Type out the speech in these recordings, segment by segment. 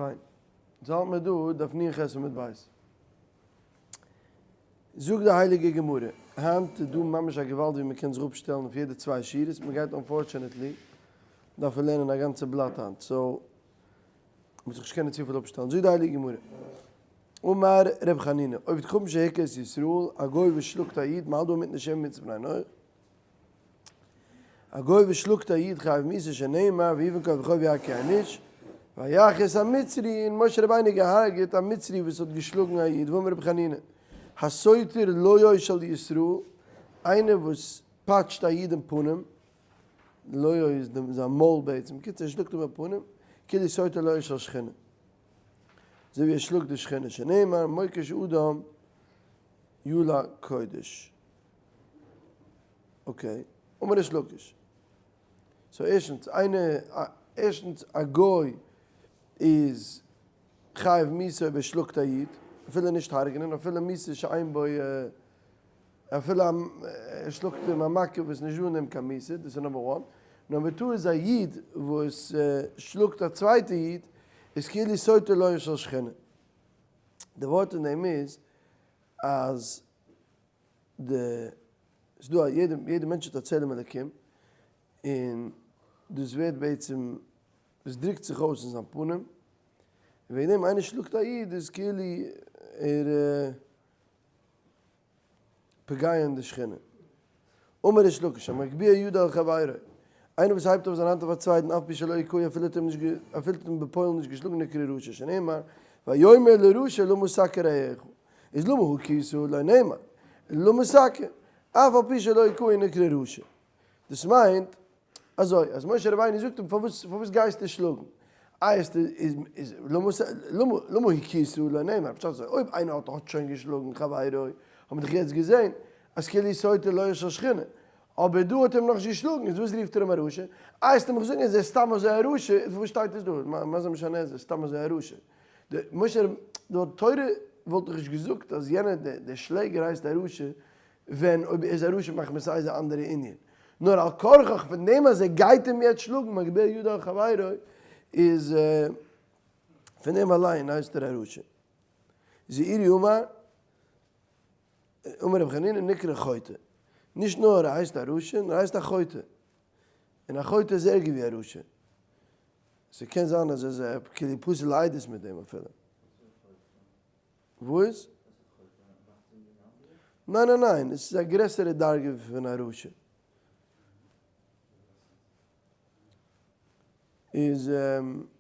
פיין. יעצט האלט מיר דא דף נ ח עמוד ב'. זאגט די הייליגע גמרא, היינט איז דא ממש א געוואלד ווי מען קען זיך אפשטעלן אויף יעדע צוויי שורות, מען גייט unfortunately דארפן לערנען א גאנצע בלאט היינט, so מ'וועט זיך נישט קענען צופיל אפשטעלן. זאגט די הייליגע גמרא, אמר ר' חנינא, עובד כוכבים שהכה את ישראל, א גוי וואס שלאגט א איד, מ'האלט דא אינמיטן די שבע מצוות בני נח, א גוי וואס שלאגט א איד חייב מיתה שנאמר ויבן כה וכה ויכה איניש ויך את המצרי און משה רבינו געהארגעט א מצרי וואס האט געשלאגן א איד ואמר רבי חנינא הסוטר לועו של ישראל איינער וואס פאטשט א איד אין פנים, לועו איז זיין מויל בעצם, בקיצור ער שלאגט אים אין פנים, כאילו סוטר לועה של שכינה אזוי ווי ער שלאגט די שכינה שנאמר מוקש אדם יולע קודש. okay, אמר ריש לקיש. so ערשטנס, איינער, ערשטנס א גוי איז חייב מיתה אויב ער שלאגט א איד, אפילו נישט הרג'נען, אפילו מיתה שאין בו, אפילו ער שלאגט אים א מכה וואס נישט דא אין דעם קיין מיתה, דאס איז number one. number two איז א איד וואס שלאגט א צווייטע איד, איז כאילו סוטר לועה של שכינה. די ווארט אין דעם איז אז די, ס'איז דא א יעדע יעדע מענטש האט א צלם אלקים, און דאס ווערט בעצם, דאס דרוקט זיך אויס אין זיין פנים, און וועגן דעם איינער שלאגט א איד איז כאילו ער פוגע אין די שכינה. אמר ריש לקיש, המגביה ידו על חברו, איינער וואס הייבט אויף זיין האנט אויף א צווייטן אף פי שלא הכהו אפילו האט אים נישט אפילו האט אים בפועל נישט געשלאגן נקרא רשע שנאמר ויאמר לרשע למה תכה רעך איז למה הכית לא נאמר למה תכה אף על פי שלא הכהו נקרא רשע דאס מיינט אזוי אז משה רבינו זאגט אים פארוואס פארוואס גייסטו שלאגן? איי איז איז למה למה הכית לא נאמר פשט אזוי אויב איינער האט האט שוין געשלאגן חברו האט מען דאך יעצט געזען אז כאילו סוטר לועה של שכינה אבער דא האט ער אים נאכנישט געשלאגן איז וואס רופט ער אים א רשע? איי וועסטו מיך זאגן איז ער סתם אזוי א רשע איז וואס שטייט עס דא? מה זה משנה איז ער סתם אזוי א רשע? די משה די תורה וואלט דאך נישט געזאגט אז יענער דער שלעגער הייסט א רשע ווען אויב ער איז א רשע מחמת איזה אנדערע ענין, נאר על כרחך פון דעם אז ער גייט אים יעצט שלאגן מגביה ידו על חברו איז פון דעם אליין הייסט ער א רשע. זעירי אמר, אמר רבי חנינא נקרא חוטא, נישט נאר ער הייסט א רשע נאר ער הייסט א חוטא, און א חוטא איז ערגער ווי א רשע, ס'קען זיין אז ער איז כאילו פסול לעדות מיט דעם אפילו. וואס? ניין ניין ניין, עס איז א גרעסערע דרגה פון א רשע. איז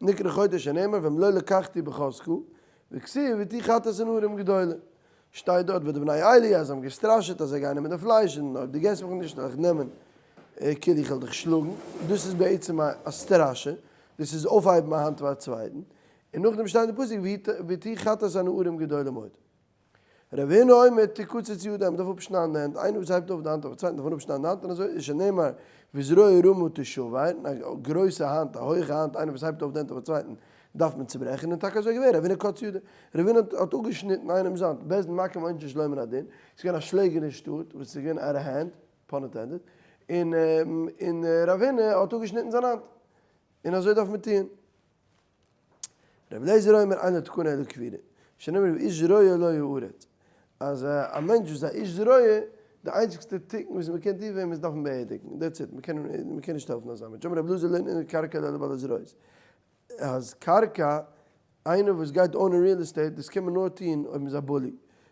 נקרא חוטא שנאמר ואם לא לקחתי בחזקה, וכתיב ותהי חטאת הנערים גדולה. שטייט דארט ביי די בני עלי אז זיי האבן געסטראשעט אז זיי גייען נעמען די פלייש און אויב דו געסט מיך נישט וועל איך נעמען כאילו איך וועל דיך שלאגן, דאס איז בעצם א סטראשע, דאס איז אויפהייבן א האנט פאר א צווייטן, און נאכדעם שטייט אין פסוק ותהי חטאת הנערים גדולה מאוד. רב הונא אומר תקצץ ידו, מ'דארף אפשניידן די הענט, איינער וואס הייבט אויף די האנט אויף א צווייטן דארף מען אפשניידן די האנט, און אזוי איז שנאמר וזרוע רמה תשבר, א גרויסע האנט, א הויכע האנט, איינער וואס הייבט אויף די הענט אויף א צווייטן דארף מען צוברעכן, און טאקע אזוי געווען, רב הונא קץ ידו, רב הונא האט אפגעשניטן איינעמ'ס האנט, בית דין מכים עונשין שלא מן הדין, ס'איז געווען א שלעגער אין שטאט וואס איז געווען out of hand, pun intended, און און רב הונא האט אפגעשניטן זיין האנט, און אזוי דארף מען טוען. רבי אליעזר אומר אין לו תקנה אלא קבורה, שנאמר ואיש זרוע לא יארץ, אז א מענטש וואס איז א איש זרוע, די איינציגסטע תיקון וואס מען קען טון פאר אים איז דארפן באערדיגן, that's it, מען קען נישט העלפן אזא מענטש, אמר רבי אלעזר לא ניתנה קרקע אלא לבעלי זרועות, אז קרקע, איינער וואס גייט own ען real estate, דאס קען מען נאר טון אויב מען איז א bully,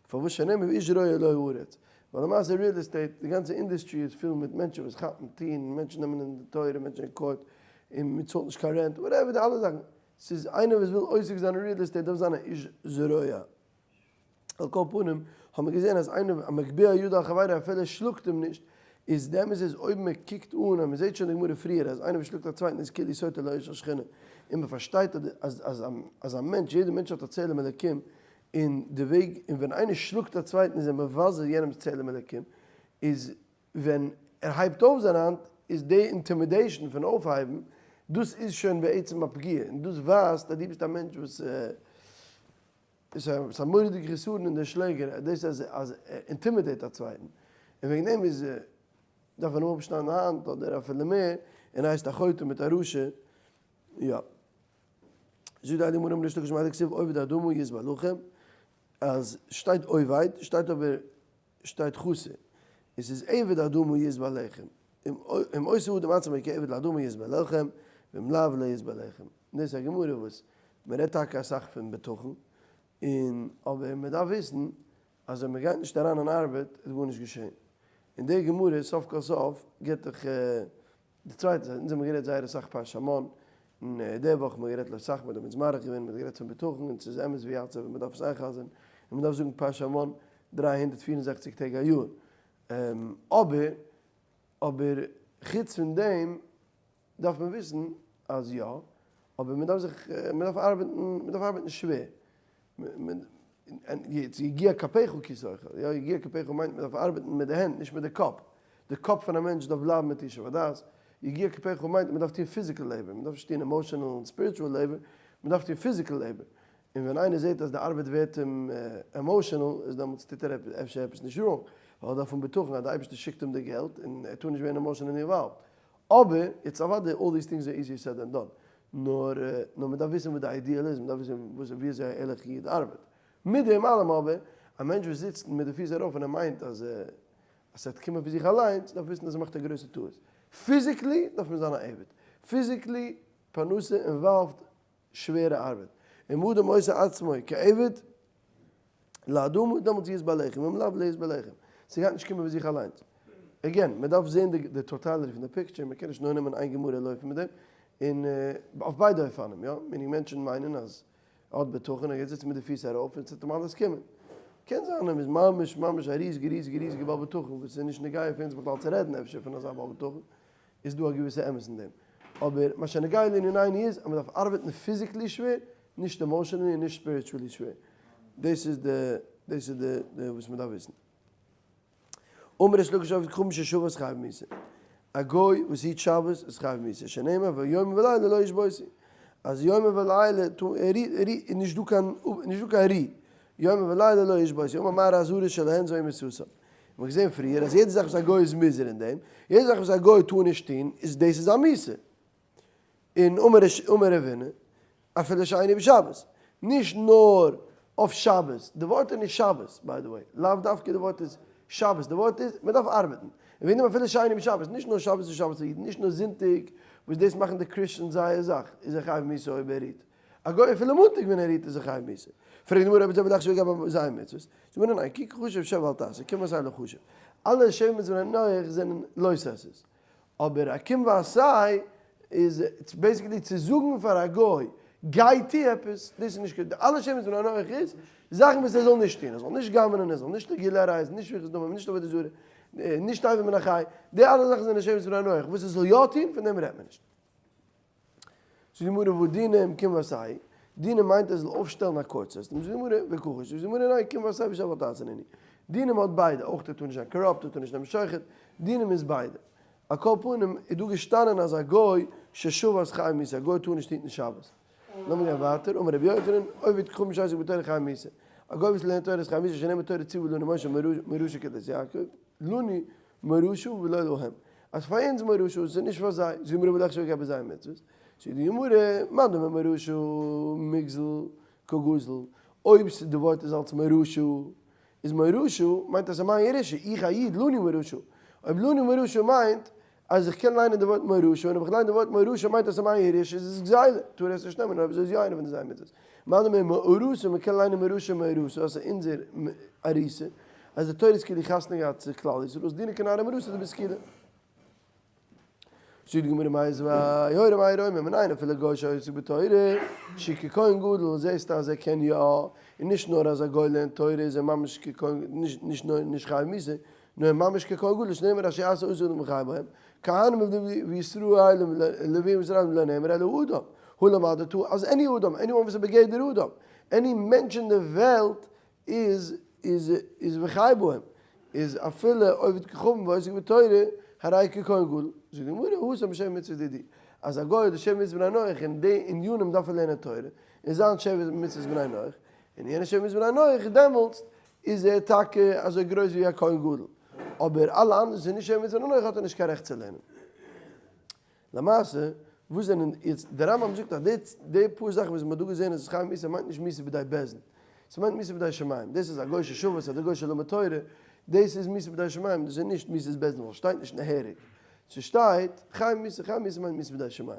פארוואס שנאמר ואיש זרוע לא יארץ, ווייל למעשה real estate, די גאנצע אינדוסטרי איז פול מיט מענטשן וואס כאפן, טון, מענטשן נעמען אין די תורה, מענטשן אין court, און מען צאלט נישט קיין rent, whatever די אלע זאכן, ס'איז איינער וואס וויל עוסק זיין אין real estate דארף זיין א איש זרוע. על כל פנים, האט מען געזען אז איינער א מגביה ידו על חברו אפילו ער שלאגט אים נישט, איז די אמת איז אויב מען קוקט אן אז מען זעט שוין די גמרא פריער אז איינער וואס שלאגט א צווייטן איז כאילו סוטר לועה של שכינה, און מען פארשטייט אז אז אז א מענטש, יעדער מענטש האט א צלם אלקים, און די וועג, און ווען איינער שלאגט א צווייטן איז ער מבזה יענעמ'ס צלם אלקים, איז ווען ער הייבט אויף זיין האנט איז די intimidation פון אויפהייבן, דאס איז שוין בעצם א פגיעה, און דאס ווייזט אז דו ביסט א מענטש וואס איז א מורא'דיגע חסרון אין די שלעגער, דאס אז אז ער intimidate א צווייטן, און וועגן דעם איז דארף מען אים אפשניידן די האנט אדער אפילו מער, און הייסט א חוטא מיט א רשע, יא. זאגט די הייליגע גמרא אמר ריש לקיש מאי דכתיב עובד אדמה ישבע לחם, אז שטייט עובד, שטייט אבער שטייט חסר, עס איז עבד אדמה ישבע לחם, אם עושה אדם עצמו כעבד לאדמה ישבע לחם, ואם לאו לא ישבע לחם. דאס איז א גמרא וואס מען רעדט טאקע אסאך פון בטחון, און אבער מען דארף וויסן אז אויב מען גייט נישט אריין אין ארבעט וועט גארנישט געשען. און די גמרא סוף כל סוף גיבט דאך די צווייטע זייט, אונז האבן גערעדט זייער אסאך פרשת המן, און די וואך האבן מיר גערעדט לא תחמוד האבן אונז מאריך געווען, מען האט גערעדט פון בטחון, און ס'איז אמת ויציב און מען דארף עס איינ'חזר'ן, און מען דארף זאגן פרשת המן 364 טעג א יאר. אבער אבער חוץ פון דעם דארף מען וויסן אז יא, אבער מען דארף זיך, מען דארף ארבעטן, מען דארף ארבעטן שווער. יעצט יגיע כפיך כי תאכל, יא יגיע כפיך מיינט מען דארף ארבעטן מיט די הענט נישט מיט די קאפ, די קאפ פון א מענטש דארף בלייבן מיט ישוב הדעת, יגיע כפיך מיינט מען דארף טון physical labor, מען דארף נישט טון emotional און spiritual labor, מען דארף טון physical labor, און ווען איינער זעט אז די ארבעט ווערט אים emotional איז דעמאלטס טוט ער אפשר עפעס נישט wrong, ווייל ער דארף האבן בטחון אז די אייבערשטער שיקט אים די געלט און ער טאר נישט ווערן emotional involved. אבער, יעצט אוודאי all these things are easier said than done, נאר נאר מען דארף וויסן וואס די ideal איז, מען דארף וויסן וואס ווי אזוי א ערליכע איד ארבעט. מיט דעם אלעם אבער, א מענטש וואס זיצט מיט די פיס ארויף און ער מיינט אז אז ס'וועט קומען פון זיך אליינס, דארף וויסן אז ער מאכט א גרויסע טעות. physically דארף מען זיין א עבד. physically פרנסה involved שווערע ארבעט. אם אדם עושה עצמו כעבד לאדמה דעמאלטס ישבע לחם, אם לאו לא ישבע לחם. ס'גייט נישט קומען פון זיך אליינס. again, מ'דארף זען די totality פון די picture, מ'קען נישט נאר נעמען איין גמרא און לויפן מיט דעם. און אויף ביידע אופנים, יא. meaning מענטשן מיינען אז ער האט בטחון, ער גייט זיצן מיט די פיס ארויף און ס'וועט אים אלעס קומען. קען זיין ער איז ממש ממש א ריזיגע ריזיגע ריזיגע בעל בטחון וואס איז נישט נוגע פאר אונז בכלל צו רעדן אפשר פון אזא בעל בטחון. איז דא א געוויסע אמת אין דעם. אבער מה שנוגע לענינינו איז אז מען דארף ארבעטן physically שווער, נישט emotionally און נישט spiritually שווער. דאס איז די דאס איז די די וואס מען דארף וויסן. אמר ריש לקיש עובד כוכבים ששבת חייב מיתה. א גוי וואס היט שבת איז חייב מיתה, שנאמר ויום ולילה לא ישבותו. אז יום ולילה טאר ער איז נישט דא קיין נישט דא קיין רו. יום ולילה לא ישבותו. אמר מר אזהרה שלהן זו מיתתם. מ'האט געזען פריער אז יעדע זאך וואס א גוי איז מוזהר אין דעם, יעדע זאך וואס א גוי טאר נישט טון, איז דאס איז א מיתה. און אמר אמר רבינא, אפילו שאינו בשבת. נישט נאר אויף שבת, די ווארט איז נישט שבת by the way, לאו דווקא די ווארט איז שבת, די ווארט איז מען דארף ארבעטן. און וועגן דעם אפילו שאינו בשבת, נישט נאר שבת איז שבת פאר אידן, נישט נאר זונטאג וואס דאס מאכן די Christians זייער זאך, איז ער חייב מיתה אויב ער רוהט. א גוי אפילו מאנטאג ווען ער רוהט איז ער חייב מיתה. פרעגט די גמרא אויב אזוי ולחשוב גבי ז' מצוות. זאגט מען ניין, כי חשוב שב ואל תעשה, קום ועשה לא חשוב. אלע שבע מצוות בני נח זענען לא תעשה'ס. אבער א קום ועשה איז basically צו זאגן פאר א גוי גיי טו עפעס, דאס איז נישט קיין, אלע שבע מצוות בני נח איז זאכן וואס ער זאל נישט טון, ער זאל נישט גנב'נען, ער זאל נישט גילוי עריות, נישט שפיכות דמים, נישט עבודה זרה, נישט אבר מן החי, די אלע זאכן זענען שבע מצוות בני נח, וואס ער זאל יא טון פון דעם רעדט מען נישט. זאגט די גמרא והא דינים קום ועשה, דינים מיינט ער זאל אויפשטעלן א court system, זאגט די גמרא וקא חשיב, זאגט די גמרא ניין קום ועשה ושב אל תעשה נינהו, דינים האט ביידע, אויך ער טאר נישט זיין corrupt, ער טאר נישט נעמען שוחד, דינים איז ביידע. על כל פנים איז דא געשטאנען אז א גוי ששבת חייב מיתה, א גוי טאר נישט היטן שבת. לאמיר גיין ווייטער, אמר רבי יוחנן, עובד כוכבים שעוסק בתורה חייב מיתה, א גוי וואס לערנט תורה איז חייב מיתה שנאמר תורה ציוה לנו משה מורשה כדת יעקב, לנו מורשה ולא להם, אז פאר אונז מורשה איז נישט פאר זיי, זאגט די גמרא ולחשוב לגבי ז' מצוות, זאגט די גמרא, מאן דאמר מורשה מיגזל קא גזיל, אויב די ווארט איז אלס מורשה, איז מורשה מיינט אז ס'איז מיין ירושה, איך א איד, לנו מורשה, אויב לנו מורשה מיינט אז איך קען ליינען די ווארט מורשה, און אויב איך ליין די ווארט מורשה מיינט אז ס'איז מיין ירושה, איז עס גזילה, טאר ער עס נישט נעמען, אויב אזוי איז יא איינע פון די ז' מצוות. מאן דאמר מאורסה, מען קען ליינען מורשה מאורסה, אז ס'איז אונזער ארוסה, אז די תורה איז כאילו חתונה געהאט צו כלל ישראל, איז דינא כנערה מאורסה דבסקילה. זאגט די גמרא מיתיבי היה ר' מאיר אומר מנין אפילו גוי שעוסק בתורה שהוא ככהן גדול זעסטו אז ער קען יא, און נישט נאר אז א גוי לערנט תורה איז ער ממש ככהן נישט נאר נישט חייב מיתה נאר ממש ככהן גדול שנאמר אשר יעשה אותו האדם וחי בהם כהנים וישראל לוויים וישראל לא נאמר אלא אדם הא למדת אז any אדם anyone וואס איז בגדר אדם any מענטש אין די וועלט איז איז איז וחי בהם איז אפילו עובד כוכבים ועוסק בתורה הרי ככהן גדול, זאגט די גמרא התם בשבע מצוות דידהו, אז א גוי האט די שבע מצוות בני נח אין די ענינים דארף ער לערנען תורה און זיין שבע מצוות בני נח, און יענע שבע מצוות בני נח דעמאלטס איז ער טאקע אזוי גרויס ווי א כהן גדול, אבער אלע אנדערע וואס איז נישט שבע מצוות בני נח האט ער נישט קיין רעכט צו לערנען. למעשה. וואס זענען יעצט, דער רמב ם זאגט אז די די פאר זאכן וואס מען האט דא געזען אז עס איז חייב מיתה מיינט נישט מיתה בידי בית דין, ס'מיינט מיתה בידי שמים, דאס איז א גוי ששבת אדער גוי שלמד תורה, דאס איז מיתה בידי שמים, דאס איז נישט מיתת בית דין ווייל ס'שטייט נישט נהרג, ס'שטייט חייב מיתה, חייב מיתה מיינט מיתה בידי שמים,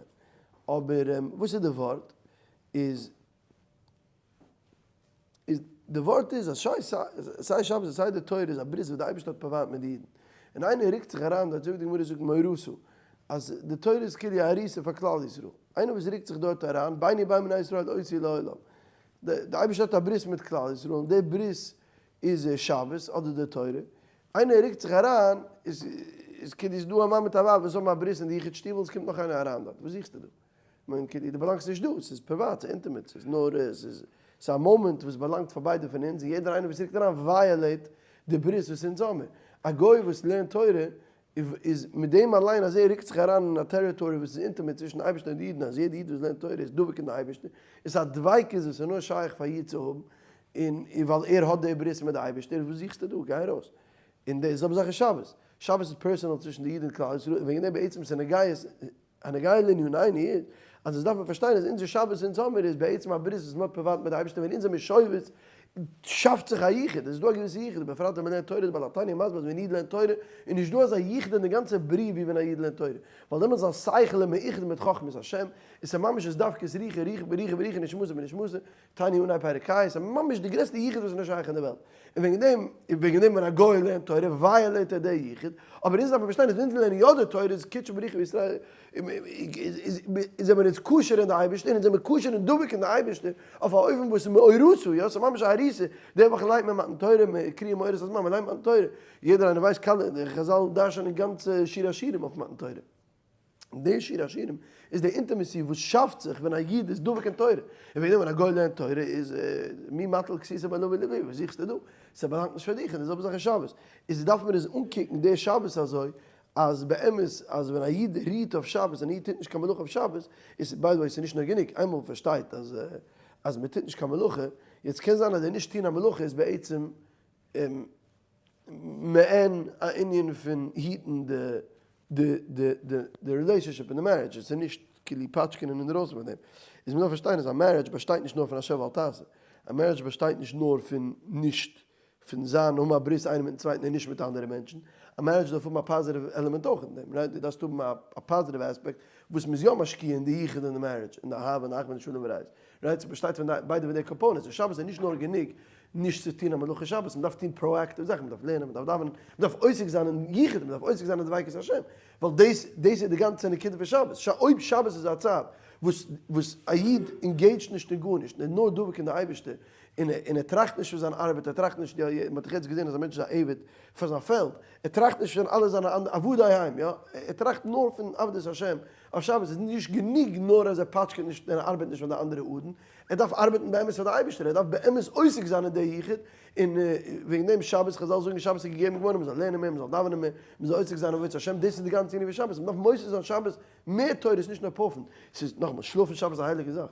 אבער וואס איז די ווארט? איז איז די ווארט איז אז סיי שבת און סיי די תורה איז א ברית וואס די אייבערשטער האט פארוואנט מיט די אידן, און איינער רוקט זיך אריין דארט, אזוי ווי די גמרא זאגט מאורסה, אז די תורה איז כאילו א ארוסה פאר כלל ישראל, איינער וואס רוקט זיך דארט אריין, ביני ובין בני ישראל אות היא לעולם, די אייבערשטער האט א ברית מיט כלל ישראל און די ברית איז שבת אדער די תורה, איינער רוקט זיך אריין איז איז כאילו איז דא א מאן מיט א ווייב וואס האבן א ברית אין די יחוד שטיבל, עס קומט נאך איינער אריין דארט, וואס זוכסטו דא? כ'מיין כאילו דו באלאנגסט נישט דא, ס'איז פריוואט, ס'איז intimate, ס'איז נאר ס'איז ס'איז א מאמענט וואס באלאנגט פאר ביידע פון אונז און יעדער איינער וואס רוקט אריין violate די ברית וואס אונז האמיר. א גוי וואס לערנט תורה איז מיט דעם אליין אז ער רוקט זיך אריין אין א territory וואס איז intimate צווישן אייבערשטן און די אידן אז יעדע איד וואס לערנט תורה איז דבוק אין די אייבערשטן, איז א דביקות וואס איז נאר שייך פאר א איד צו האבן און ווייל ער האט די ברית מיט די אייבערשטער, וואס זוכסטו דא? גיי ארויס. און די זעלבע זאך איז שבת. שבת איז personal צווישן די איד און כלל ישראל און וועגן דעם בעצם איז נוגע הנוגע לענינינו איז, אז עס דארף מען פארשטיין אז אונזער שבת אונז האמיר איז בעצם א ברית וואס מ'האט פריוואט מיט די אייבערשטער ווען אונז זעמיר שובת שאפט זיך א יחוד, עס איז דא א געוויסע יחוד בפרט ווען מ'לערנט תורה, די בעל התניא מסביר אז ווען איד לערנט תורה איז נישט דא אזא יחוד אין די גאנצע בריאה ווי ווען א איד לערנט תורה, ווייל דעמאלטס איז זיין שכל מאוחד מיט חכמת השם, עס איז ממש התדבקות רוחא רוחא ברוחא ברוחא נשמתא בנשמתא, תניא אנהייב פרק ה, ס'איז ממש די גרעסטע יחוד וואס איז נאר שייך אין די וועלט. און וועגן דעם, וועגן דעם ווען א גוי לערנט תורה violate ער די יחוד, אבער אונז דארף מען פארשטיין אז ווען אונז לערנען יא די תורה איז קודשא בריך הוא ישראל, איז זעמיר אונז כשר אין די אייבערשטער, אונז זעמיר כשר און דבוק אין די אייבערשטער, אויף א אופן וואס איז מאורסה, יא, ס'איז ממש א ארוסה, די וואך ליינט מען מתן תורה, קריאה מאורות הזמן, מען ליינט מתן תורה, יעדער איינער ווייסט די חזל דרש'נען גאנצע שיר השירים אויף מתן תורה. די שיר השירים איז די intimacy וואס שאפט זיך ווען א איד איז דבוק אין תורה, און וועגן דעם ווען א גוי לערנט תורה איז מי מטיל כסותו בין לבו ללבי, וואס זוכסטו דא? ס'באלאנגט נישט פאר דיך, און די זעלבע זאך אין שבת, איז דארף מען עס אנקוקן די שבת אזוי אז באמת אז ווען א איד רוהט אויף שבת און א איד טוט נישט קיין מלאכה אויף שבת, איז by the way ס'איז נישט נאר גענוג איינמאל מ'פארשטייט אז אז מ'טוט נישט קיין מלאכה, יעצט קען זיין אז די נישט טון א מלאכה איז בעצם מעין א ענין פון היטן די די די די די relationship אין די marriage, עס איז נישט כאילו פאטשקענען אינדרויסן פון דעם, איז מען דארף פארשטיין אז א marriage באשטייט נישט נאר פון א שב ואל תעשה, א marriage באשטייט נישט נאר פון נישט פון זיין האבן א ברית איינער מיטן צווייטן און נישט מיט אנדערע מענטשן, א marriage דארף האבן א positive עלעמענט אויך אין דעם, right? דו דארפסט האבן א positive aspect וואס מען איז יא משקיע אין די יחוד אין די marriage, אין די אהבה און אחווה און שלום ורעות, right? ס'באשטייט פון ביידע פון די components, און שבת איז נישט נאר גענוג נישט צו טון א מלאכה שבת, מען דארף טון proactive זאכן, מען דארף לערנען, מען דארף דאווענען, מען דארף עוסק זיין אין יחוד, מען דארף עוסק זיין אין דביקות השם, ווייל דאס דאס איז די גאנצע נקודה פון שבת, אויב שבת איז א צייט וואס וואס א איד engage ט נישט אין גארנישט, ער איז נאר דבוק אין די אייבערשטער, און ער און ער טראכט נישט פון זיין ארבעט, ער טראכט נישט, יא מען האט דאך יעצט געזען אז א מענטש איז א עבד פאר זיין פעלד, ער טראכט נישט פון אלע זיינע אנדערע עבדי הם, יא, ער טראכט נאר פון עבודת השם, אויף שבת איז נישט גענוג נאר אז ער פאטשקעט נישט און ער ארבעט נישט פאר די אנדערע אדון, ער דארף ארבעטן באמת פאר די אייבערשטער, ער דארף באמת עוסק זיין אין די יחוד, און וועגן דעם שבת, חזל זאגן שבת איז געגעבן געווארן מען זאל לערנען מער, מען זאל דאווענען מער, מען זאל עוסק זיין אין עבודת השם, דאס איז די גאנצע ענין פון שבת, מען דארף מוסיף זיין שבת מער תורות נישט נאר פאפן, ס'איז נאכאמאל, שלאפן שבת איז א הייליגע זאך,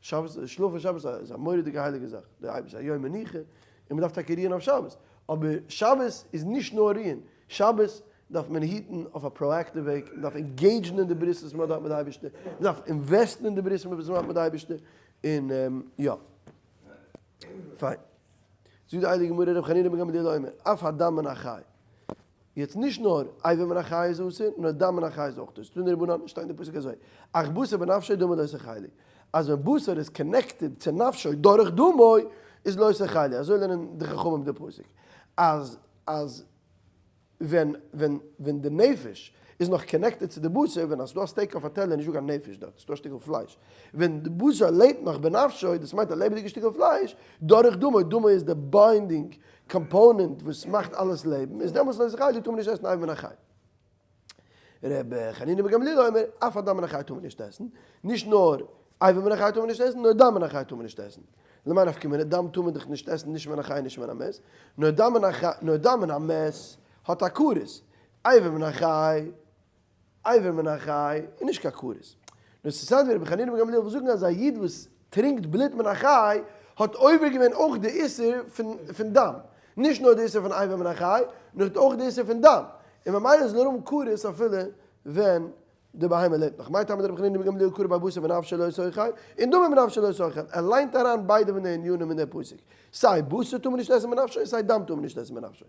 שבת, שלאפן שבת איז א מורא'דיגע הייליגע זאך, די אייבערשטער איז א יום מנוחה, און מען דארף טאקע רוען אויף שבת, אבער שבת איז נישט נאר רוען, שבת דארף מען היטן אויף א proactive וועג, מען דארף engage ן אין די ברית וואס מען האט מיט די אייבערשטער, מען דארף invest ן אין די ברית וואס מען האט מיט די אייבערשטער, און יא. פיין. זאגט די הייליגע גמרא ר' חנינא בן גמליאל אומר, אף הדם מן החי. יעצט נישט נאר אבר מן החי איז אסור, נאר דם מן החי איז אויך אסור. תנו רבנן, שטייט אין די פסוק אזוי, אך בשר בנפשו דמו לא תאכלו. אז ווען בשר איז connected צו נפשו דורך דמו, איז לא תאכלו. אזוי לערנען די חכמים די פסוק. אז אז ווען ווען ווען די נפש איז נאך connected צו די בשר, ווען ס'דא א steak אויף א טעלער נישט דא קיין נפש דארט, ס'דא א שטיקל פלייש, ווען די בשר לעבט נאך בנפשו, דאס מיינט א לעבעדיגע שטיקל פלייש, דורך דמו, דמו איז די binding component וואס מאכט אלעס לעבן, איז דעמאלטס לא תאכלו טאר מען נישט עסן אבר מן החי. ר' חנינא בן גמליאל אומר, אף הדם מן החי טאר מען נישט עסן, נישט נאר אבר מן החי טאר מען נישט עסן, נאר דם מן החי טאר מען נישט עסן. למאי נפקא מינה, דם טאר מען דאך נישט עסן נישט מן החי נישט מן המת, נאר דם מן החי, נאר דם מן המת האט א כרת, אבר מן החי, אבר מן החי איז נישט קיין כרת. נאר ס'איז סדר ווי רבי חנינא בן גמליאל וואס זאגן אז א איד וואס טרינקט בלוט מן החי האט עובר געווען אויך די איסור פון פון דם, נישט נאר די איסור פון אבר מן החי, נאר אויך די איסור פון דם, און ממילא זאל ער האבן כרת אפילו ווען. די בהמה לעבט נאך. מאי טעמא דרבי חנינא בן גמליאל קרי ביה בשר בנפשו לא תאכל, און דמו בנפשו לא תאכל. ער ליינט אריין ביידע פון די ענינים אין די פסוק. סיי בשר טאר מען נישט עסן בנפשו און סיי דם טאר מען נישט עסן בנפשו.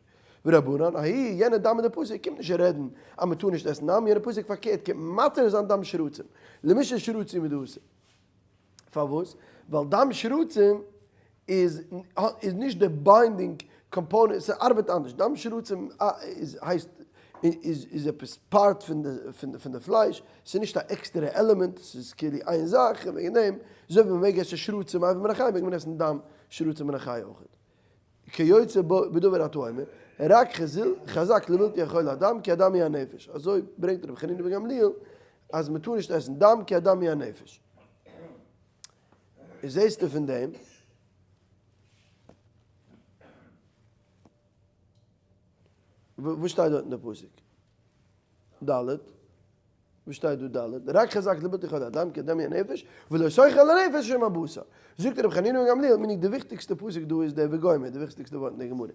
ורבנן, ההיא, יענע דם אין די פסוק קומט נישט רעדן אז מען טאר נישט עסן דם, יענע פסוק פארקערט קומט מתיר זיין דם שרצים. למשל שרצים מדאסר. פארוואס? ווייל דם שרצים איז איז נישט די binding component, ס'ארבעט אנדערש, דם שרצים איז הייסט איז איז עפעס part פון די פון די פלייש, ס'איז נישט א עקסטערע עלעמענט, ס'איז כאילו איין זאך, און וועגן דעם אזוי ווי מ'מעג עסן שרצים אבר מן החי מעג מען עסן דם שרצים מן החי אויך. כיוצא בדבר אתה אומר, רק חזק לבלתי אכול הדם כי הדם היא הנפש, אזוי ברענגט רבי חנינא בן גמליאל אז מ'טאר נישט עסן דם כי הדם היא הנפש. איז זעסטו פון דעם וואס שטייט דארט אין די פסוק? ד. וואס שטייט דא ד? רק חזק לבלתי אכול הדם כי הדם היא הנפש ולא תאכל הנפש עם הבשר. זאגט רבי חנינא בן גמליאל מיין איך די וויכטיגסטע פסוק דא איז דער וגומר די וויכטיגסטע ווארט אין די גמרא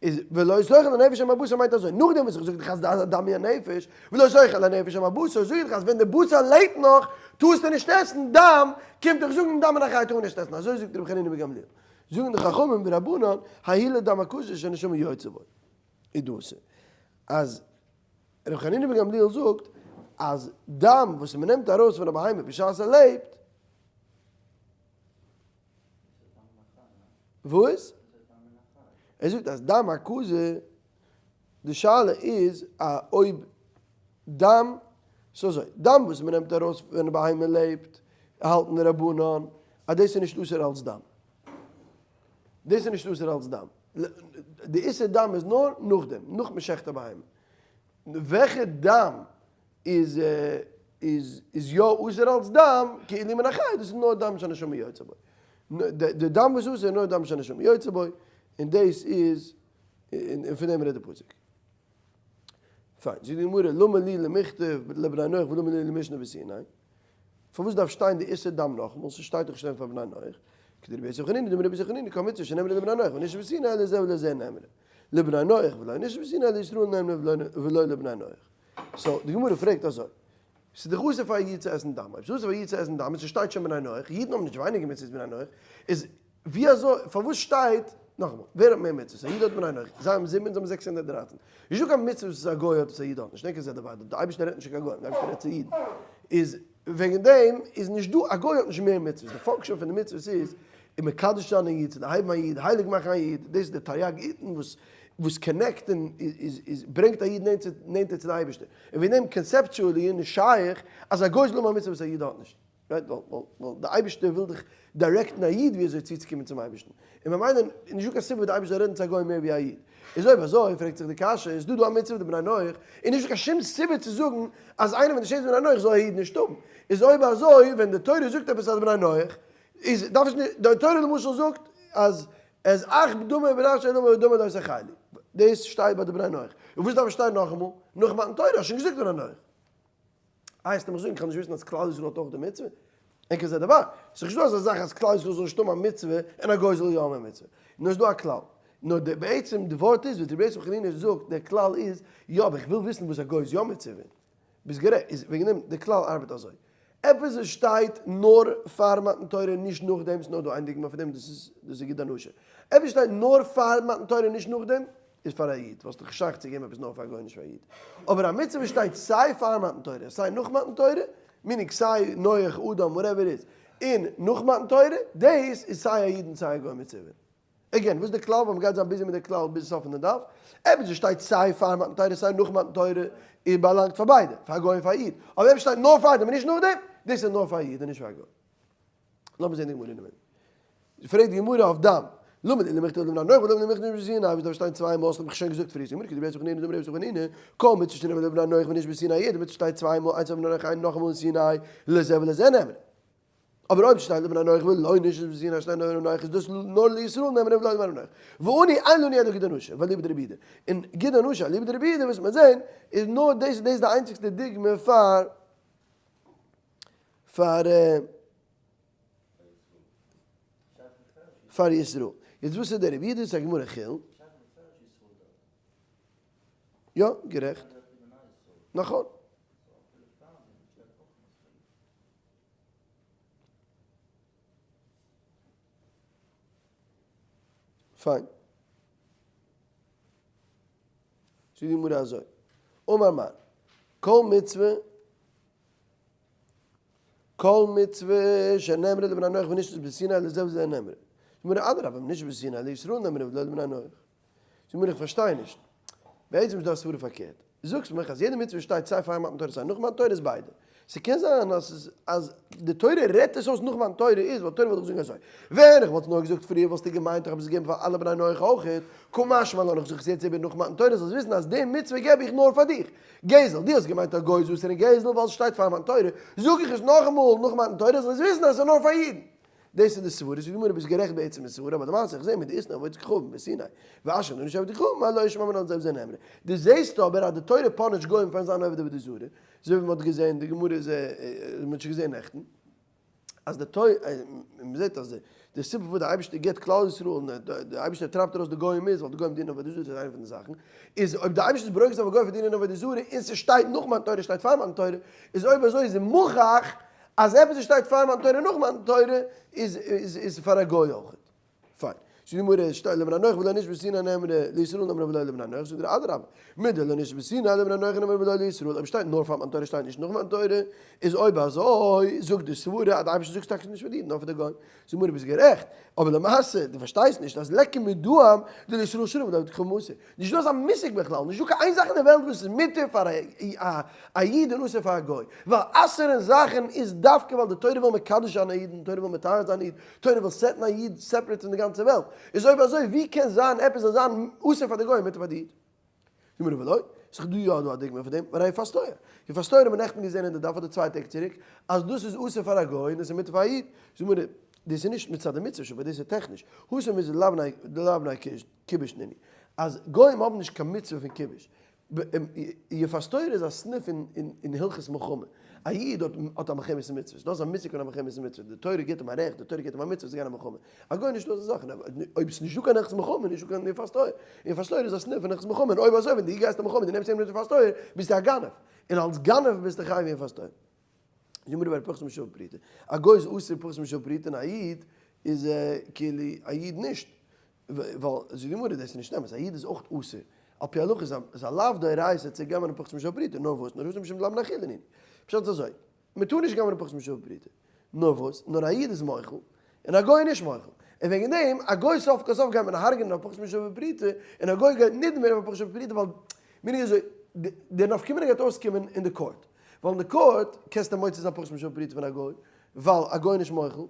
איז ולא תאכל הנפש עם הבשר מיינט אזוי נאכדעם וואס איך זאג דיך אז הדם היא הנפש ולא תאכל הנפש עם הבשר זאג איך דיך אז ווען די בשר לעבט נאך טארסטו נישט עסן דם קומט דאך זאגן דם מן החי טאר מען נישט עסן אזוי זאגט רבי חנינא בן גמליאל זאגן די חכמים ורבנן ההוא לדם הקשה שהנשמה יוצאה בו איז דאס אז רבי חנינא בן גמליאל זאגט אז דם וואס מען נעמט ארויס פון א בהמה בשעת ער לעבט, וואס? ער זאגט אז דם הקזה, די שאלה איז אויב דם, ס'איז אזוי, דם וואס מען נעמט ארויס ווען א בהמה לעבט, האלטן די רבנן אז דאס איז נישט אסור אלס דם. דאס איז נישט אסור אלס דם. די איסור דם איז נאר נאכדעם, נאך מען שעכט א בהמה. וועלכע דם איז איז איז יא אסור אלס דם, כאילו מן החי, דאס איז נאר דם שהנשמה יוצאה בו. די דם וואס אסור איז נאר דם שהנשמה יוצאה בו, און דאס איז, און פון דעם רעדט די פסוק. פיין, זאגט די גמרא, למה לי למכתב לבני נח ולמה לי למשנה בסיני? פארוואס דארף שטיין די איסור דם נאכאמאל? ס'שטייט דאך שוין פאר בני נח. כדרבי יוסי חנינא דאמר רבי יוסי חנינא כל מצוה שנאמרה לבני נח ונשמעה בסיני לזה ולזה נאמרה לבני נח ולא נשמעה בסיני לישראל נאמרה ולא לבני נח. so די גמרא פרעגט אזוי, ס'איז דאך אסור פאר א איד צו עסן דם, אויב ס'איז אסור פאר א איד צו עסן דם און ס'שטייט שוין בני נח, אידן האבן נישט ווייניגער מצוות בני נח, איז ווי אזוי, פארוואס שטייט, נאכאמאל, ווער האט מער מצוות, א איד אדער בני נח? זיי האבן זיבן אונז האבן 613. נישטא קיין מצוה וואס א גוי האט וואס א איד האט נישט, דענק איז די די אייבערשטער רעדט נישט צו קיין גוים, די אייבערשטער רעדט צו אידן. איז וועגן דעם איז נישט דא, א גוי האט נישט מער מצוות, די function פון די מצוות איז, און מקדש זיין א איד, צו דערהייבן א איד, הייליג מאכן א איד, דאס איז די תרי"ג עיטין וואס וואס connect און איז איז ברענגט א איד נענטער צו די אייבערשטער. און וועגן דעם conceptually איז נישט שייך אז א גוי זאל האבן א מצוה וואס א איד האט נישט. right? ווייל די אייבערשטער וויל דיך direct ן א איד ווי אזוי צוצוקומען צום אייבערשטן, און ממילא איז נישטא קיין סיבה די אייבערשטער זאל רעדן צו א גוי מער ווי א איד. איז אויב אזוי פרעגט זיך די קשיא, איז דא דא א מצוה די בני נח, איז נישטא קיין שום סיבה צו זאגן אז איינער פון די שבט בני נח זאל א איד נישט האבן. איז אויב אזוי ווען די תורה זאגט עפעס אז בני נח, איז דארף עס נישט, די תורה למשל זאגט אז אז אך בדמו בנפשו דמו בדמו לא תאכלו, דאס שטייט ביי די בני נח, און וואס דארף עס שטיין נאכאמאל נאך מתן תורה, האסט שוין געזאגט בני נח. איי וועסטו מיך זאגן איך קען נישט וויסן אז כלל ישראל האט אויך די מצוה? אין כזה דבר. ס'איז נישטא אזא זאך אז כלל ישראל זאל נישט האבן א מצוה און א גוי זאל יא האבן א מצוה. נאר ס'איז דא א כלל. נאר די בעצם די ווארט איז וואס רבי יוסי חנינא זאגט דער כלל איז, יא אבער איך וויל וויסן וואס א גוי איז יא מצווה. ביסט גערעכט. איז וועגן דעם די כלל ארבעט אזוי. עפעס וואס שטייט נאר פאר מתן תורה נישט נאכדעם, ס'איז נאר דא איין דוגמא פון דעם דאס איז דאס איז גיד הנשה. עפעס שטייט נאר פאר מתן תורה נישט נאכדעם, איז פאר א איד, ווייל ס'איז דאך שייך צו געבן עפעס נאר פאר א גוי נישט פאר א איד. אבער א מצוה וואס שטייט סיי פאר מתן תורה סיי נאך מתן תורה, meaning סיי נח, אדם, whatever איז, און נאך מתן תורה, דאס איז סיי א איד און סיי א גוי מצווה. again, וואס איז די כלל? ווייל מ'גייט זיין busy מיט די כלל ביז סוף פון די דף. עפעס וואס שטייט סיי פאר מתן תורה סיי נאך מתן תורה, איז באלאנגט פאר ביידע, פאר א גוי און פאר א איד. אבער עפעס שטייט נאר פאר דעם און נישט נאכדעם, דאס איז נאר פאר א איד און נישט פאר א גוי. לאמיר זען די גמרא אינעווייניג. פרעגט די גמרא אויף דם, למה לי למכתב לבני נח ולמה לי למכתב לבני סיני, וואס דארף שטיין צוויי מאל, האב איך שוין געזאגט פריער, זאגט די גמרא כדרבי יוסי חנינא דאמר רבי יוסי חנינא, כל מצוה שנאמרה לבני נח ונשמעה בסיני, יעדע מצוה שטייט צוויי מאל, איינס פאר בני נח איין נאכאמאל אין סיני, לזה ולזה נאמרה. אבער אויב שטייט לבני נח ולא נשמעה בסיני שטייט נאר לבני נח איז דאס נאר לישראל נאמרה ולא לבני נח. ואנו אין לנו אלא גיד הנשה, ואליבא דרבי יהודה. און גיד הנשה אליבא דרבי יהודה וואס מיר זעהן איז נאר דאס דאס איז די איינציגסטע דוגמא פאר פאר פאר ישראל. יעצט וואס איז דער רבי יהודה? ס'איז א גמרא חולין. יא, גערעכט. נכון. פיין. זאגט די גמרא אזוי, אמר מר, כל מצוה, כל מצוה שנאמרה לבני נח ונשנית בסיני לזה ולזה נאמרה. זאגט די גמרא אדרבה, נשנית בסיני לישראל נאמרה ולא לבני נח. זאגט די גמרא איך פארשטיי נישט. בעצם איז דא א סברה פארקערט. זאגסט מיך אז יעדע מצוה שטייט סיי פאר מתן תורה סיי נאך מתן תורה איז ביידע. ס'קען זיין אז ס'איז אז די תורה רעדט עס אויס נאך מתן תורה איז ווייל תורה וואלט איך זאגן אזוי. ווען איך וואלט עס נאר געזאגט פריער וואלסטו געמיינט איך האב עס געגעבן פאר אלע בני נח אויכעט. קא משמע לן איך זאג עס יעצט איבער נאך מתן תורה זאלסט וויסן אז די מצוה געב איך נאר פאר דיך. גזל, דו האסט געמיינט א גוי איז אסור אין גזל ווייל ס'שטייט פאר מתן תורה, זאג איך עס נאכאמאל נאך מתן תורה זאלסט וויסן אז ס'איז נאר פאר אידן. דאס איז די סברה, זאגט די גמרא ביסט גערעכט בעצם אין סברה, אבער למעשה איך זעה מדאיתנא עבודת כוכבים בסיני, ואשכח דנשי עבדי כוכבים מה לא שמע מינה לזה וזה נאמרה. דו זעסט אבער אז די תורה punish ט גוים פארן זיין עובד עבודה זרה, אזוי ווי מ'האט געזען, די גמרא איז, מ'האט שוין געזען נעכטן, אז די תורה, מ'זעט אז די סיבה פארוואס די אייבערשטער גיבט כלל ישראל און די אייבערשטער טרייבט ארויס די גוים איז ווייל די גוים דינען עבודה זרה, דאס איז איינע פון די זאכן, איז אויב די אייבערשטער איז ברוגז אויף א גוי פאר דינען עבודה זרה און ס'שטייט נאך מתן תורה שטייט פאר מתן תורה, איז אויב אזוי איז מוכח אז עפעס וואס שטייט פאר מתן תורה און נאך מתן תורה איז איז פאר א גוי אויך. פיין. זאגט די גמרא, שטייט לבני נח ולא נשבו סיני נאמרה לישראל נאמרה ולא לבני נח, זאגט ער אדרבה, מדלא נשבו סיני לבני נח נאמרה ולא לישראל, אויב שטייט נאר פאר מתן תורה שטייט נישט נאך מתן תורה, איז אויב אזוי זאגט די סברה אז די אייבערשטער זאגט טאקע נישט פאר די אידן נאר פאר די גוים. זאגט די גמרא ביסט גערעכט, אבער למעשה דו פארשטייסט נישט אז ליכא מידעם דלישראל שרי ולעבדי כוכבים אסור. נישט דא אזא מושג בכלל, נישט דא קיין איין זאך אין די וועלט וואס איז מותר פאר א איד און אסור פאר א גוי, ווייל אסר'ן זאכן איז דווקא ווייל די תורה וויל מקדש זיין א איד און די תורה וויל מטהר זיין א איד, תורה וויל set ן א איד separate פון די גאנצע וועלט, איז אויב אזוי ווי קען זיין עפעס זאל זיין אסור פאר די גוי און מותר פאר די איד? זאגט מיר ולא, ס'איז דא יא דא א דוגמא פון דעם, והרי יפת תואר, יפת תואר האט מען נעכטן געזען אין די דף אדער צוויי טעג צוריק, אז דאס איז אסור פאר א גוי און דאס איז מותר פאר א איד, זאגט מיר דאס איז נישט מצד די מצוה שבו, דאס איז טעכניש, התם מצוה דלאו בני כיבוש נינהו, אז גוים האבן נישט קיין מצוה פון כיבוש, יפת תואר איז א סניף אין הלכות מלחמה, א איד האט א מלחמת מצוה, ס'דא אזא מושג פון א מלחמת מצוה, די תורה גיבט אים א רעכט, די תורה גיבט אים א מצוה צו גיין א מלחמה, א גוי נישטא אזא זאך, אויב ס'איז נישטא קיין הלכות מלחמה איז נישטא קיין יפת תואר, יפת תואר איז א סניף פון הלכות מלחמה, און אויב אזוי ווען דו גייסט א מלחמה און דו נעמסט איינעם מיט יפת תואר ביסטו א גנב, און אלס גנב ביסטו חייב יפת תואר. זאג מיר פחות משוה פרוטה, א גוי איז אסור פחות משוה פרוטה און א איד איז כאילו א איד נישט, ווייל זאגט די גמרא דאס איז נישט אמת, א איד איז אויך אסור, על פי הלכה איז א לאו דאורייתא צו גנב'ענען פחות משוה פרוטה, נאר וואס, נאר אסור משום דלאו בני אכילה נינהו, פשט איז אזוי, מען טאר נישט גנב'ענען פחות משוה פרוטה, נאר וואס, נאר א איד איז מוחל, און א גוי איז נישט מוחל, און וועגן דעם, א גוי סוף כל סוף גייט מען הרג'נען אויף פחות משוה פרוטה, און א גוי גייט נידון ווערן אויף פחות משוה פרוטה, ווייל, מינינג אזוי, די נפקא מינה גייט אויסקומען אין די קאורט, ווייל אין די קאורט קענסטו מוציא זיין פחות משוה פרוטה פון א גוי, ווייל א גוי איז נישט מוחל,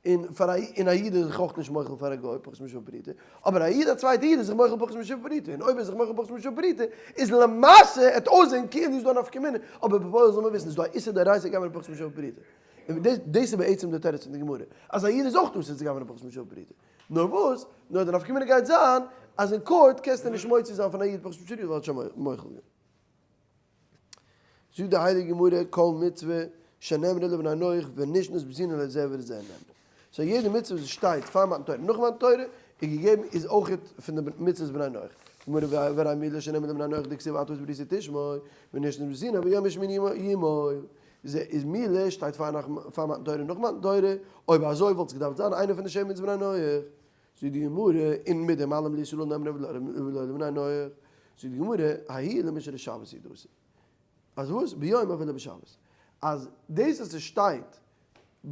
און פאר א און א איד איז זיך אויך נישט מוחל פאר א גוי פחות משוה פרוטה, אבער א איד א צווייטע איד איז זיך מוחל פחות משוה פרוטה, און אויב ער איז זיך מוחל פחות משוה פרוטה, איז למעשה עט אויסזען כאילו איז דא א נפקא מינה, אבער בפועל זאל מען וויסן איז דא א איסור דאורייתא גנב'ענען פחות משוה פרוטה. און דאס דאס איז בעצם די תירוץ פון די גמרא, אז א איד איז אויך אסור צו גנב'ענען פחות משוה פרוטה. נאר וואס, נאר די נפקא מינה גייט זיין אז אין קאורט קענסטו נישט מוציא זיין פון א איד פחות משוה פרוטה ווייל ער האט שוין מוחל געווען. זאגט די הייליגע גמרא כל מצוה שנאמרה לבני נח ונשנית בסיני לזה ולזה נאמרה. so יעדע מצוה וואס שטייט פאר מתן תורה נאך מתן תורה איז געגעבן איז אויך פון די מצוות בני נח. גמרא והרי מילה שנאמרה לבני נח דכתיב אתה את בריתי תשמור ונשנית בסיני ביום השמיני ימול. איז מילה שטייט פאר נאך פאר מתן תורה נאך מתן תורה, אויב אזוי וואלט עס געדארפט זיין איינע פון די שבע מצוות בני נח. זאגט די גמרא, און מיט דעם אלעם לישראל נאמרה ולא לבני נח. זאגט די גמרא, ההיא למשרת שבת היא דאס. אז וואס? ביום אפילו בשבת. אז דאס וואס עס שטייט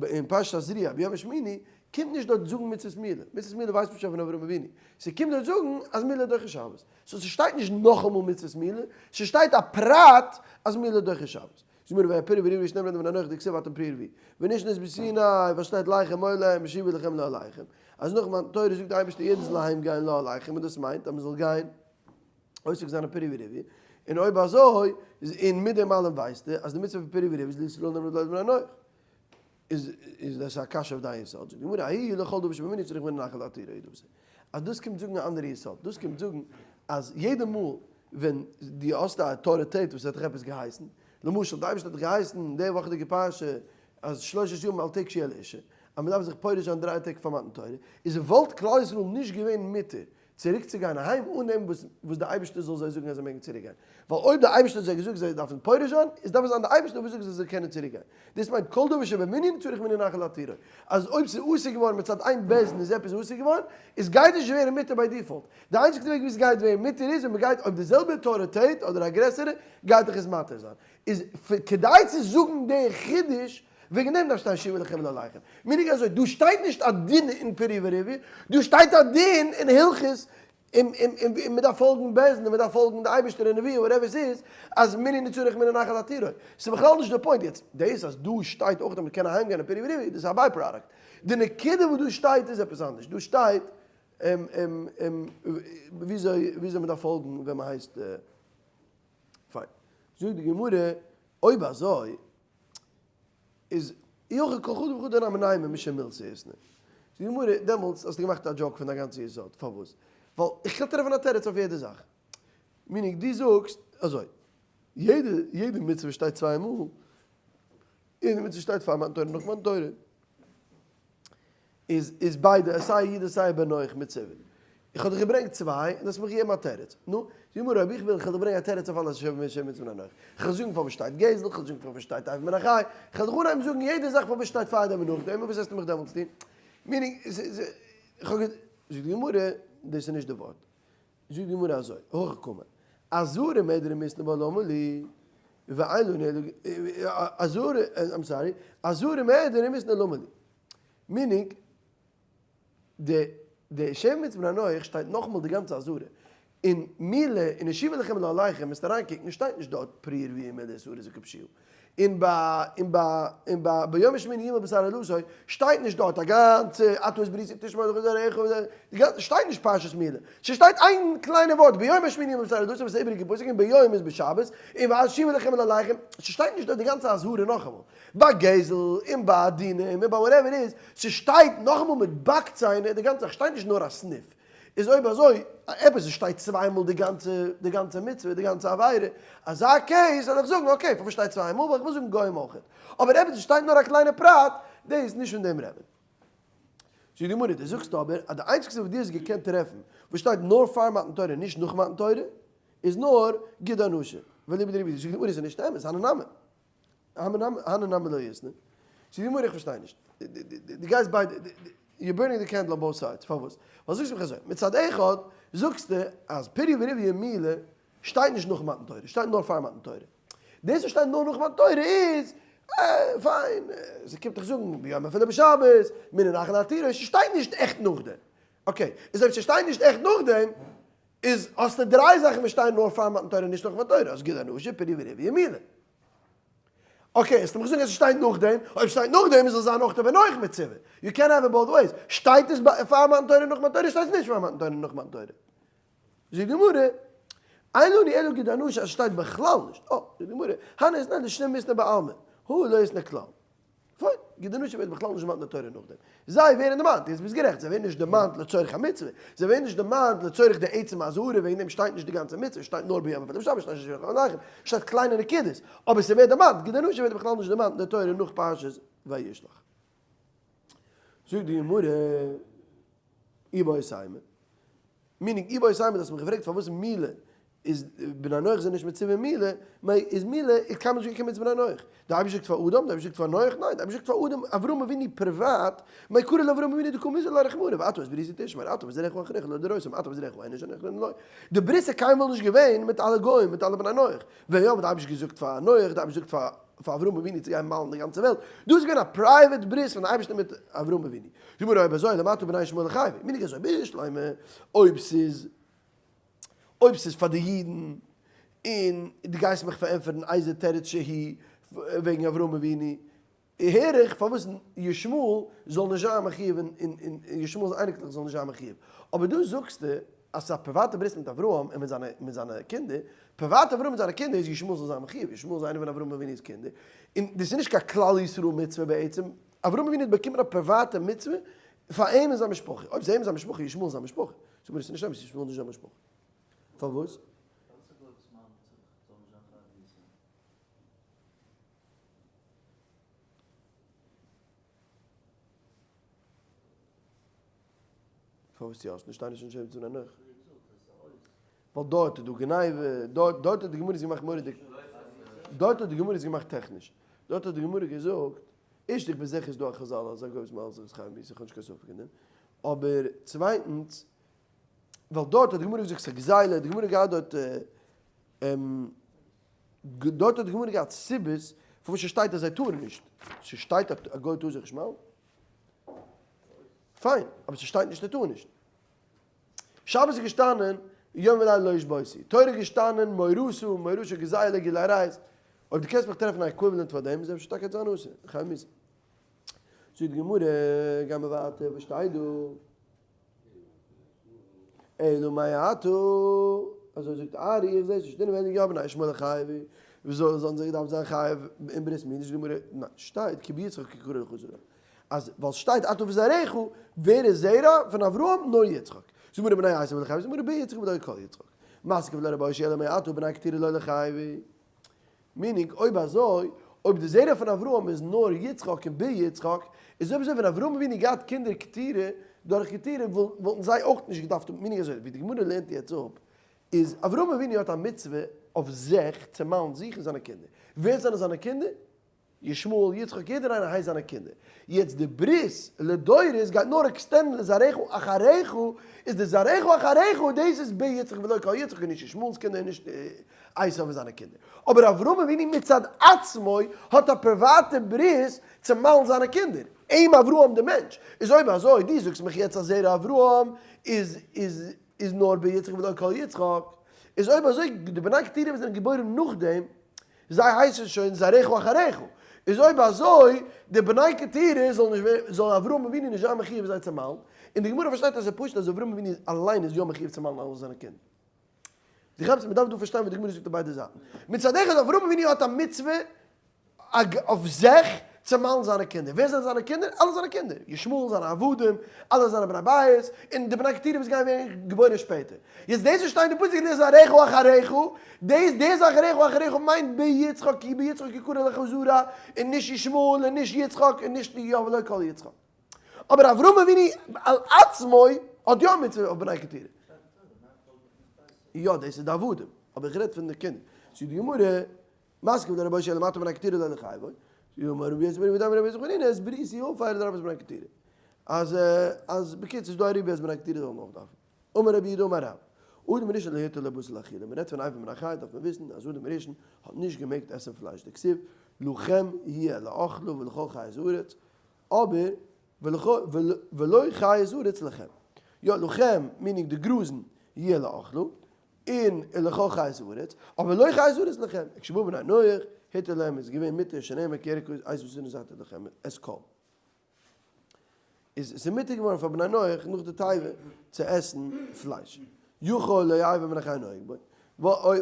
אין פרשת תזריע ביום השמיני, קומט נישט דארט זאגן מצוות מילה. מצוות מילה ווייסט מען שוין פון אברהם אבינו. ס'קומט דארט זאגן אז מילה דוחה שבת. so ס'שטייט נישט נאכאמאל מצוות מילה, ס'שטייט א פרט אז מילה דוחה שבת. זאג מיר פרו ורבו שנאמר לבני נח דכתיב אתם פרו ורבו ונשנית בסיני וואס שטייט לכם לאהליכם ושובו לכם לאהליכם אז נאך מתן תורה זאגט די אייבערשטער יעדער זאל אהיים גיין לאהליכם און דאס מיינט אז מען זאל גיין עוסק זיין אין פרו ורבו און אויב אזוי איז און מיט דעם אלעם ווייסטו אז די מצוה פון פרו ורבו איז לישראל נאמרה ולא לבני נח איז איז דאס א קשיא אויף דיין יסוד זאגט די גמרא ההיא לכל דבר שבמנין צריך מנין אחר להתירו דאס אז דאס קומט זאגן א אנדערע יסוד דאס קומט זאגן אז יעדע מאל ווען דו האסט א אויטאריטעט וואס האט דיך עפעס געהייסן, למשל די אייבערשטער האט דיך געהייסן אין די וואכעדיגע פרשה אז שלושת ימים אל תגשו אל אשה, אז מען דארף זיך פורש זיין דריי טעג פאר מתן תורה, איז וואלט כלל ישראל נישט געווען מותר צוריק צו גיין אהיים אן דעם וואס וואס די אייבערשטער זאל זיי זאגן אז זיי מעגן צוריק גיין, ווייל אויב די אייבערשטער האט זיי געזאגט זיי דארפן פורש זיין, איז דארף עס זיין די אייבערשטער וואס זאגט זיי זיי קענען צוריק גיין, דאס מיינט כל דבר שבמנין צריך מנין אחר להתירו, אז אויב ס'איז אסור געווארן מצד איין בית דין איז עפעס אסור געווארן, איז גייט נישט ווערן מותר by default, די איינציגסטע וועג ווי ס'גייט ווערן מותר איז ווען מ'גייט אויב די זעלבע אויטאריטעט אדער א גרעסערע גייט דיך עס מתיר זיין, איז כדי צו זאגן די חידוש וועגן דעם דארף שטיין השיבה לכם ולאהליכם. meaning אזוי, דא שטייט נישט א דין אין פריה ורביה, דא שטייט א דין אין הלכות און מען דארף פאלגן בית דין און מען דארף פאלגן די אייבערשטער און נביאים whatever ס'איז, אז מנין איז צריך מנין אחר להתירו. ס'איז בכלל נישט די point. יעצט, דאס אז דא שטייט אויך אז מען קען אהיים גיין אין פריה ורביה, דאס איז א by product. די נקודה וואס דא שטייט איז עפעס אנדערש. דא שטייט וויאזוי מען דארף פאלגן ווען מען הייסט. פיין. זאגט די גמרא, אויב אזוי איז אי הכי כל חדא וחדא נמי נימא משום מילתא איתנהו. זאגט די גמרא, דעמאלטס האסטו געמאכט א joke פון דיין גאנצע יסוד, פארוואס? ווייל איך קען טרעפן א תירוץ אויף יעדע זאך. meaning דו זאגסט אזוי, יעדע יעדע מצוה שטייט צוויי מאל, יעדע מצוה שטייט פאר מתן תורה און נאך מתן תורה. איז איז ביידע סיי איד און סיי בן נח מצווה. איך האב דיך געברענגט צוויי און דו האסט מיך געגעבן א תירוץ. נו, זאג מיר אויב איך וויל איך וועל דיך ברענגען א תירוץ אויף אלע שבע שבע מצוות בני נח. איך וועל זאגן פארוואס שטייט גזל, איך וועל זאגן פארוואס שטייט אבר מן החי, איך וועל דיך אנהייבן זאגן יעדע זאך פארוואס שטייט פארדעם און נאכדעם, און וואס וועסטו מיך דעמאלטס טון? meaning, איך האב גע. זאגט די גמרא, דאס איז נישט די ווארט. זאגט די גמרא אזוי, הכי קאמר, אזהרה מידרא מיתנא בה למה לי, ואין לנו אלא, אזהרה, I'm sorry, אזהרה מידרא מיתנא למה לי. meaning, די די שבע מצוות בני נח שטייט נאכאמאל די גאנצע אזהרה, און מילה און השיבה לכם ולאהליכם מוזט אריינקוקן שטייט נישט דארט פרו ורבו ומלאו את הארץ וכבשוה, און ביי און ביי און ביי ביום השמיני ימול בשר ערלתו שטייט נישט דארט א גאנצע אתה את בריתי תשמור לך ולזרעך די גאנצע שטייט נישט פרשת מילה, ס'שטייט איין קליינע ווארט ביום השמיני ימול בשר ערלתו וואס איז א איבעריגע פסוק און ביום איז בשבת און והשיבה לכם ולאהליכם ס'שטייט נישט דארט די גאנצע אזהרה נאכאמאל. ביי גזל און ביי דינים און ביי whatever איז, ס'שטייט נאכאמאל מיט באק ציינער די גאנצע זאך, שטייט נישט נאר א סניף, איז אויב אזוי עפעס עס שטייט צוויי מאל די גאנצע די גאנצע מצוה די גאנצע עבירה, אזא case זאל איך זאגן okay פארוואס שטייט צוויי מאל ווייל איך וויל זאגן גוים אויכעט, אבער עפעס עס שטייט נאר א קליינע פרט דאס איז נישט פון דעם רעדן. זאגט די גמרא דו זאגסט אבער אז די איינציגסטע וואס דו האסט געקענט טרעפן וואס שטייט נאר פאר מתן תורה נישט נאך מתן תורה איז נאר גיד הנשה, ואליבא דרבי זאגט די גמרא איז נישט אמת, הני נמי. הני נמי לא איתנהו. זאגט די גמרא איך פארשטיי נישט. דו גייסט ביידע, you're burning the candle on both sides. פארוואס? ווייל זאגסט מיך אזוי, מצד אחד זאגסטו אז פריה ורביה מילה שטייט נישט נאך מתן תורה, שטייט נאר פאר מתן תורה. דאס וואס שטייט נאר נאך מתן תורה איז, פיין, ס'קומט דאך זאגן ביום אפילו בשבת, מנין אחר להתירו, ס'שטייט נישט עכט נאכדעם. okay, איז אויב ס'שטייט נישט עכט נאכדעם, איז האסטו דריי זאכן וואס שטייען נאר פאר מתן תורה און נישט נאך מתן תורה, האסט גיד הנשה, פריה ורביה מילה. okay, וועסטו מיך זאגן אז ס'שטייט נאכדעם, אויב ס'שטייט נאכדעם זאל זיין אויך די בן נח מצווה. you can have it both ways. שטייט עס פאר מתן תורה און נאך מתן תורה, שטייט עס נישט פאר מתן תורה און נאך מתן תורה. זאגט די גמרא, אין לנו אלא גיד הנשה אז ס'שטייט בכלל נישט. אה, זאגט די גמרא, הני אתנהו לשני מיתנא בעלמא, הא לא איתנהו כלל. פיין, גיד הנשה ווערט בכלל נישט דערמאנט אין די תורה נאכדעם. זיי ווערן דערמאנט, יעצט ביסט גערעכט, זיי ווערן נישט דערמאנט לצורך המצוה, זיי ווערן נישט דערמאנט לצורך די עצם אזהרה, וועגן דעם שטייט נישט די גאנצע מצוה, שטייט נאר ביום פון דעם שבת, שטייט נישט ביום עליכם, שטייט קליינע נקודות, אבער ס'ווערט דערמאנט, גיד הנשה ווערט בכלל נישט דערמאנט אין די תורה נאך פרשת וישלח. זאגט די גמרא, איבעית אימא, meaning איבעית אימא, דו האסט מיך געפרעגט פארוואס מילה איז בני נח זענען נישט מצווה מילה, מאי איז מילה איז קיינמאל נישט געקומען צו בני נח, די אייבערשטער זאגט פאר אדם, די אייבערשטער זאגט פאר נח, ניין, די אייבערשטער זאגט פאר אדם, אברהם אבינו פריוואט, מאי קרא לאברהם אבינו דקא מזהר ליה רחמנא, ואתה את בריתי תשמור, אתה וזרעך אחריך לדורותם, אתה וזרעך אין שנה אחרונה לו. די ברית איז קיינמאל נישט געווען מיט אלע גוים, מיט אלע בני נח, ווען יא האט די אייבערשטער געזאגט פאר נח, די אייבערשטער זאגט פאר פאר אברהם אבינו צו גיין מל'ן די גאנצע וועלט, דא איז געווען א private ברית פון די אייבערשטער מיט אברהם אבינו, זאג מיר אויב אזוי למטה בני ישמעאל לחייבי, meaning אזוי בשלמא אויב ס'איז אויב ס'איז פאר די אידן, און דו גייסט מיך פארענטפערן איזה תירוץ שהי' וועגן אברהם אבינו, הער איך פארוואס ישמעאל זאל נישט זיין מחיוב און ישמעאל'ס אייניקלעך זאלן נישט זיין מחיוב. אבער דא זאגסטו אז ס'איז א פריוואטע ברית מיט אברהם און מיט זיינע מיט זיינע קינדער, פריוואט אברהם מיט זיינע קינדער איז ישמעאל זאל זיין מחיוב, ישמעאל איז איינער פון אברהם אבינו'ס קינדער, און דאס איז נישט קיין כלל ישראל מצוה בעצם, אברהם אבינו האט באקומען א פריוואטע מצוה פאר אים און זיין משפחה, אויב ס'איז אים און זיין משפחה, ישמעאל איז זיין משפחה. זאג מיר עס איז נישט אמת, ישמעאל איז נישט זיין משפחה. פארוואס? פארוואס יא? ס'נישט נישט אין שבט בני נח. ווייל דארט איז דא גניבה, דארט דארט האט די גמרא עס געמאכט מורא'דיג, דארט האט די גמרא עס געמאכט טעכניש, דארט האט די גמרא געזאגט, ערשט איך בין זיכער ס'איז דא א חזל אז א גוי וואס מל'ט זיך איז חייב מיתה, איך האב נישט קיין ספק אין דעם, אבער צווייטנס, ווייל דארט האט די גמרא געזאגט ס'איז א גזילה, די גמרא געהאט דארט דארט האט די גמרא געהאט סיבות פארוואס ס'שטייט אז זיי טארן נישט, ס'שטייט אז א גוי טאר זיך נישט מל'ן? פיין, אבער ס'שטייט נישט ער טאר נישט. שבת איז געשטאנען יום ולילה לא ישבותו, תורה איז געשטאנען מאורסה, מאורסה גזילה גילוי עריות, אויב דו קענסט מיך טרעפן א equivalent פאר דעם איז אפשר טאקע זיין אסור, חייב מיתה. זאגט די גמרא, גיי מיר ווייטער, וואס שטייט דא? אלא מעתה, אזוי זאגט ארי, איך זע עס נישט אינעווייניג, יא בני ישמעאל חייבי, וויאזוי זאלן זיי געדארפט זיין חייב אין ברית מילה, זאגט די גמרא, ניין, שטייט כי ביצחק יקרא לך זרע, אז ווייל סשטייט אתה וזרעך, ווער איז זרע פון אברהם? נאר יצחק. זאג מיר בני עשו ליחייבו, זאג מיר ביצחק ולא כל יצחק. מתקיף לה רב אשי אלא מעתה בני קטורה לא ליחייבו. meaning אויב אזוי, אויב די זרע פון אברהם איז נאר יצחק און ביצחק, איז אויב אזוי ווען אברהם אבינו געהאט קינדער קטורה, דורך קטורה וואלטן זיי אויך נישט געדארפט האבן, meaning אזוי ווי די גמרא לערנט יעצט אפ, איז אברהם אבינו האט א מצוה אויף זיך צו מל'ן זיך און זיינע קינדער. ווער זענען זיינע קינדער? ישמעאל, יצחק, יעדער איינער הייסט זיינע קינדער. יעצט די ברית לדורות גייט נאר extend ן לזרעך אחריך, איז די זרעך אחריך דאס איז ביצחק ולא כל יצחק און נישט ישמעאל'ס קינדער און נישט עשיו און זיינע קינדער. אבער אברהם אבינו מצד עצמו האט א פריוואטע ברית צו מל'ן זיינע קינדער. אים אברהם די מענטש. איז אויב אזוי דו זאגסט מיך יעצט אז זרע אברהם איז איז איז נאר ביצחק ולא כל יצחק, איז אויב אזוי די בני קטורה וואס זענען געבוירן נאכדעם זיי הייסן שוין זרעך אחריך, איז אויב אזוי די בני קטורה זאל נישט ווערן, זאל אברהם אבינו נישט זיין מחיוב זיי צו מל'ן, און די גמרא פארשטייט אז עס איז פשוט אז אברהם אבינו אליין איז יא מחיוב צו מל'ן אלע זיינע קינדער. די כאפסט? מען דארף דא פארשטיין וואס די גמרא זאגט אויף ביידע זייטן. מצד אחד אברהם אבינו האט א מצוה אויף זיך צו מל'ן זיינע קינדער. ווער זענען זיינע קינדער? אלע זיינע קינדער. ישמעאל, זיינע עבדים, אלע זיינע בני בית, און די בני קטורה וואס גייען ווערן געבוירן שפעטער. יעצט דאס וואס שטייט אין פסוק לזרעך אחריך, דאס דער זרעך אחריך מיינט ביצחק כי ביצחק יקרא לך זרע, און נישט ישמעאל און נישט יצחק און נישט יא ולא כל יצחק. אבער אברהם אבינו על עצמו האט יא א מצוה אויף בני קטורה. יא דאס איז די עבדים, אבער איך רעד פון די קינדער. זאגט די גמרא, מתקיף לה רב אשי אלא מעתה בני קטורה לא ליחייבו, אמר רבי יוסי ברבי דמי רבי יוסי חנינא את בריתי הפר לרבות בני קטורה. אז אז בקיצור איז דא א ריבוי אז בני קטורה זאלן אויך דארפן. אמר רבי יהודה אמר רב, אדם הראשון לא הותר לו בשר לאכילה, מען רעדט פון אבר מן החי דארף מען וויסן אז אדם הראשון האט נישט געמעגט עסן פלייש דכתיב לכם יהיה לאכלה ולכל חית הארץ, אבער ולא חית הארץ לכם, יא לכם meaning די גראזן יהיה לאכלה, און ולכל חית הארץ, אבער לא חית הארץ לכם, וכשבאו בני נח הותר להם איז געווען מותר שנאמר כי ירק עשב בשדה נתתי לכם את כל. איז עס איז מותר געווארן פאר בני נח נאך די תיבה צו עסן פלייש. יכול לא אבר מן החי נוהג בו.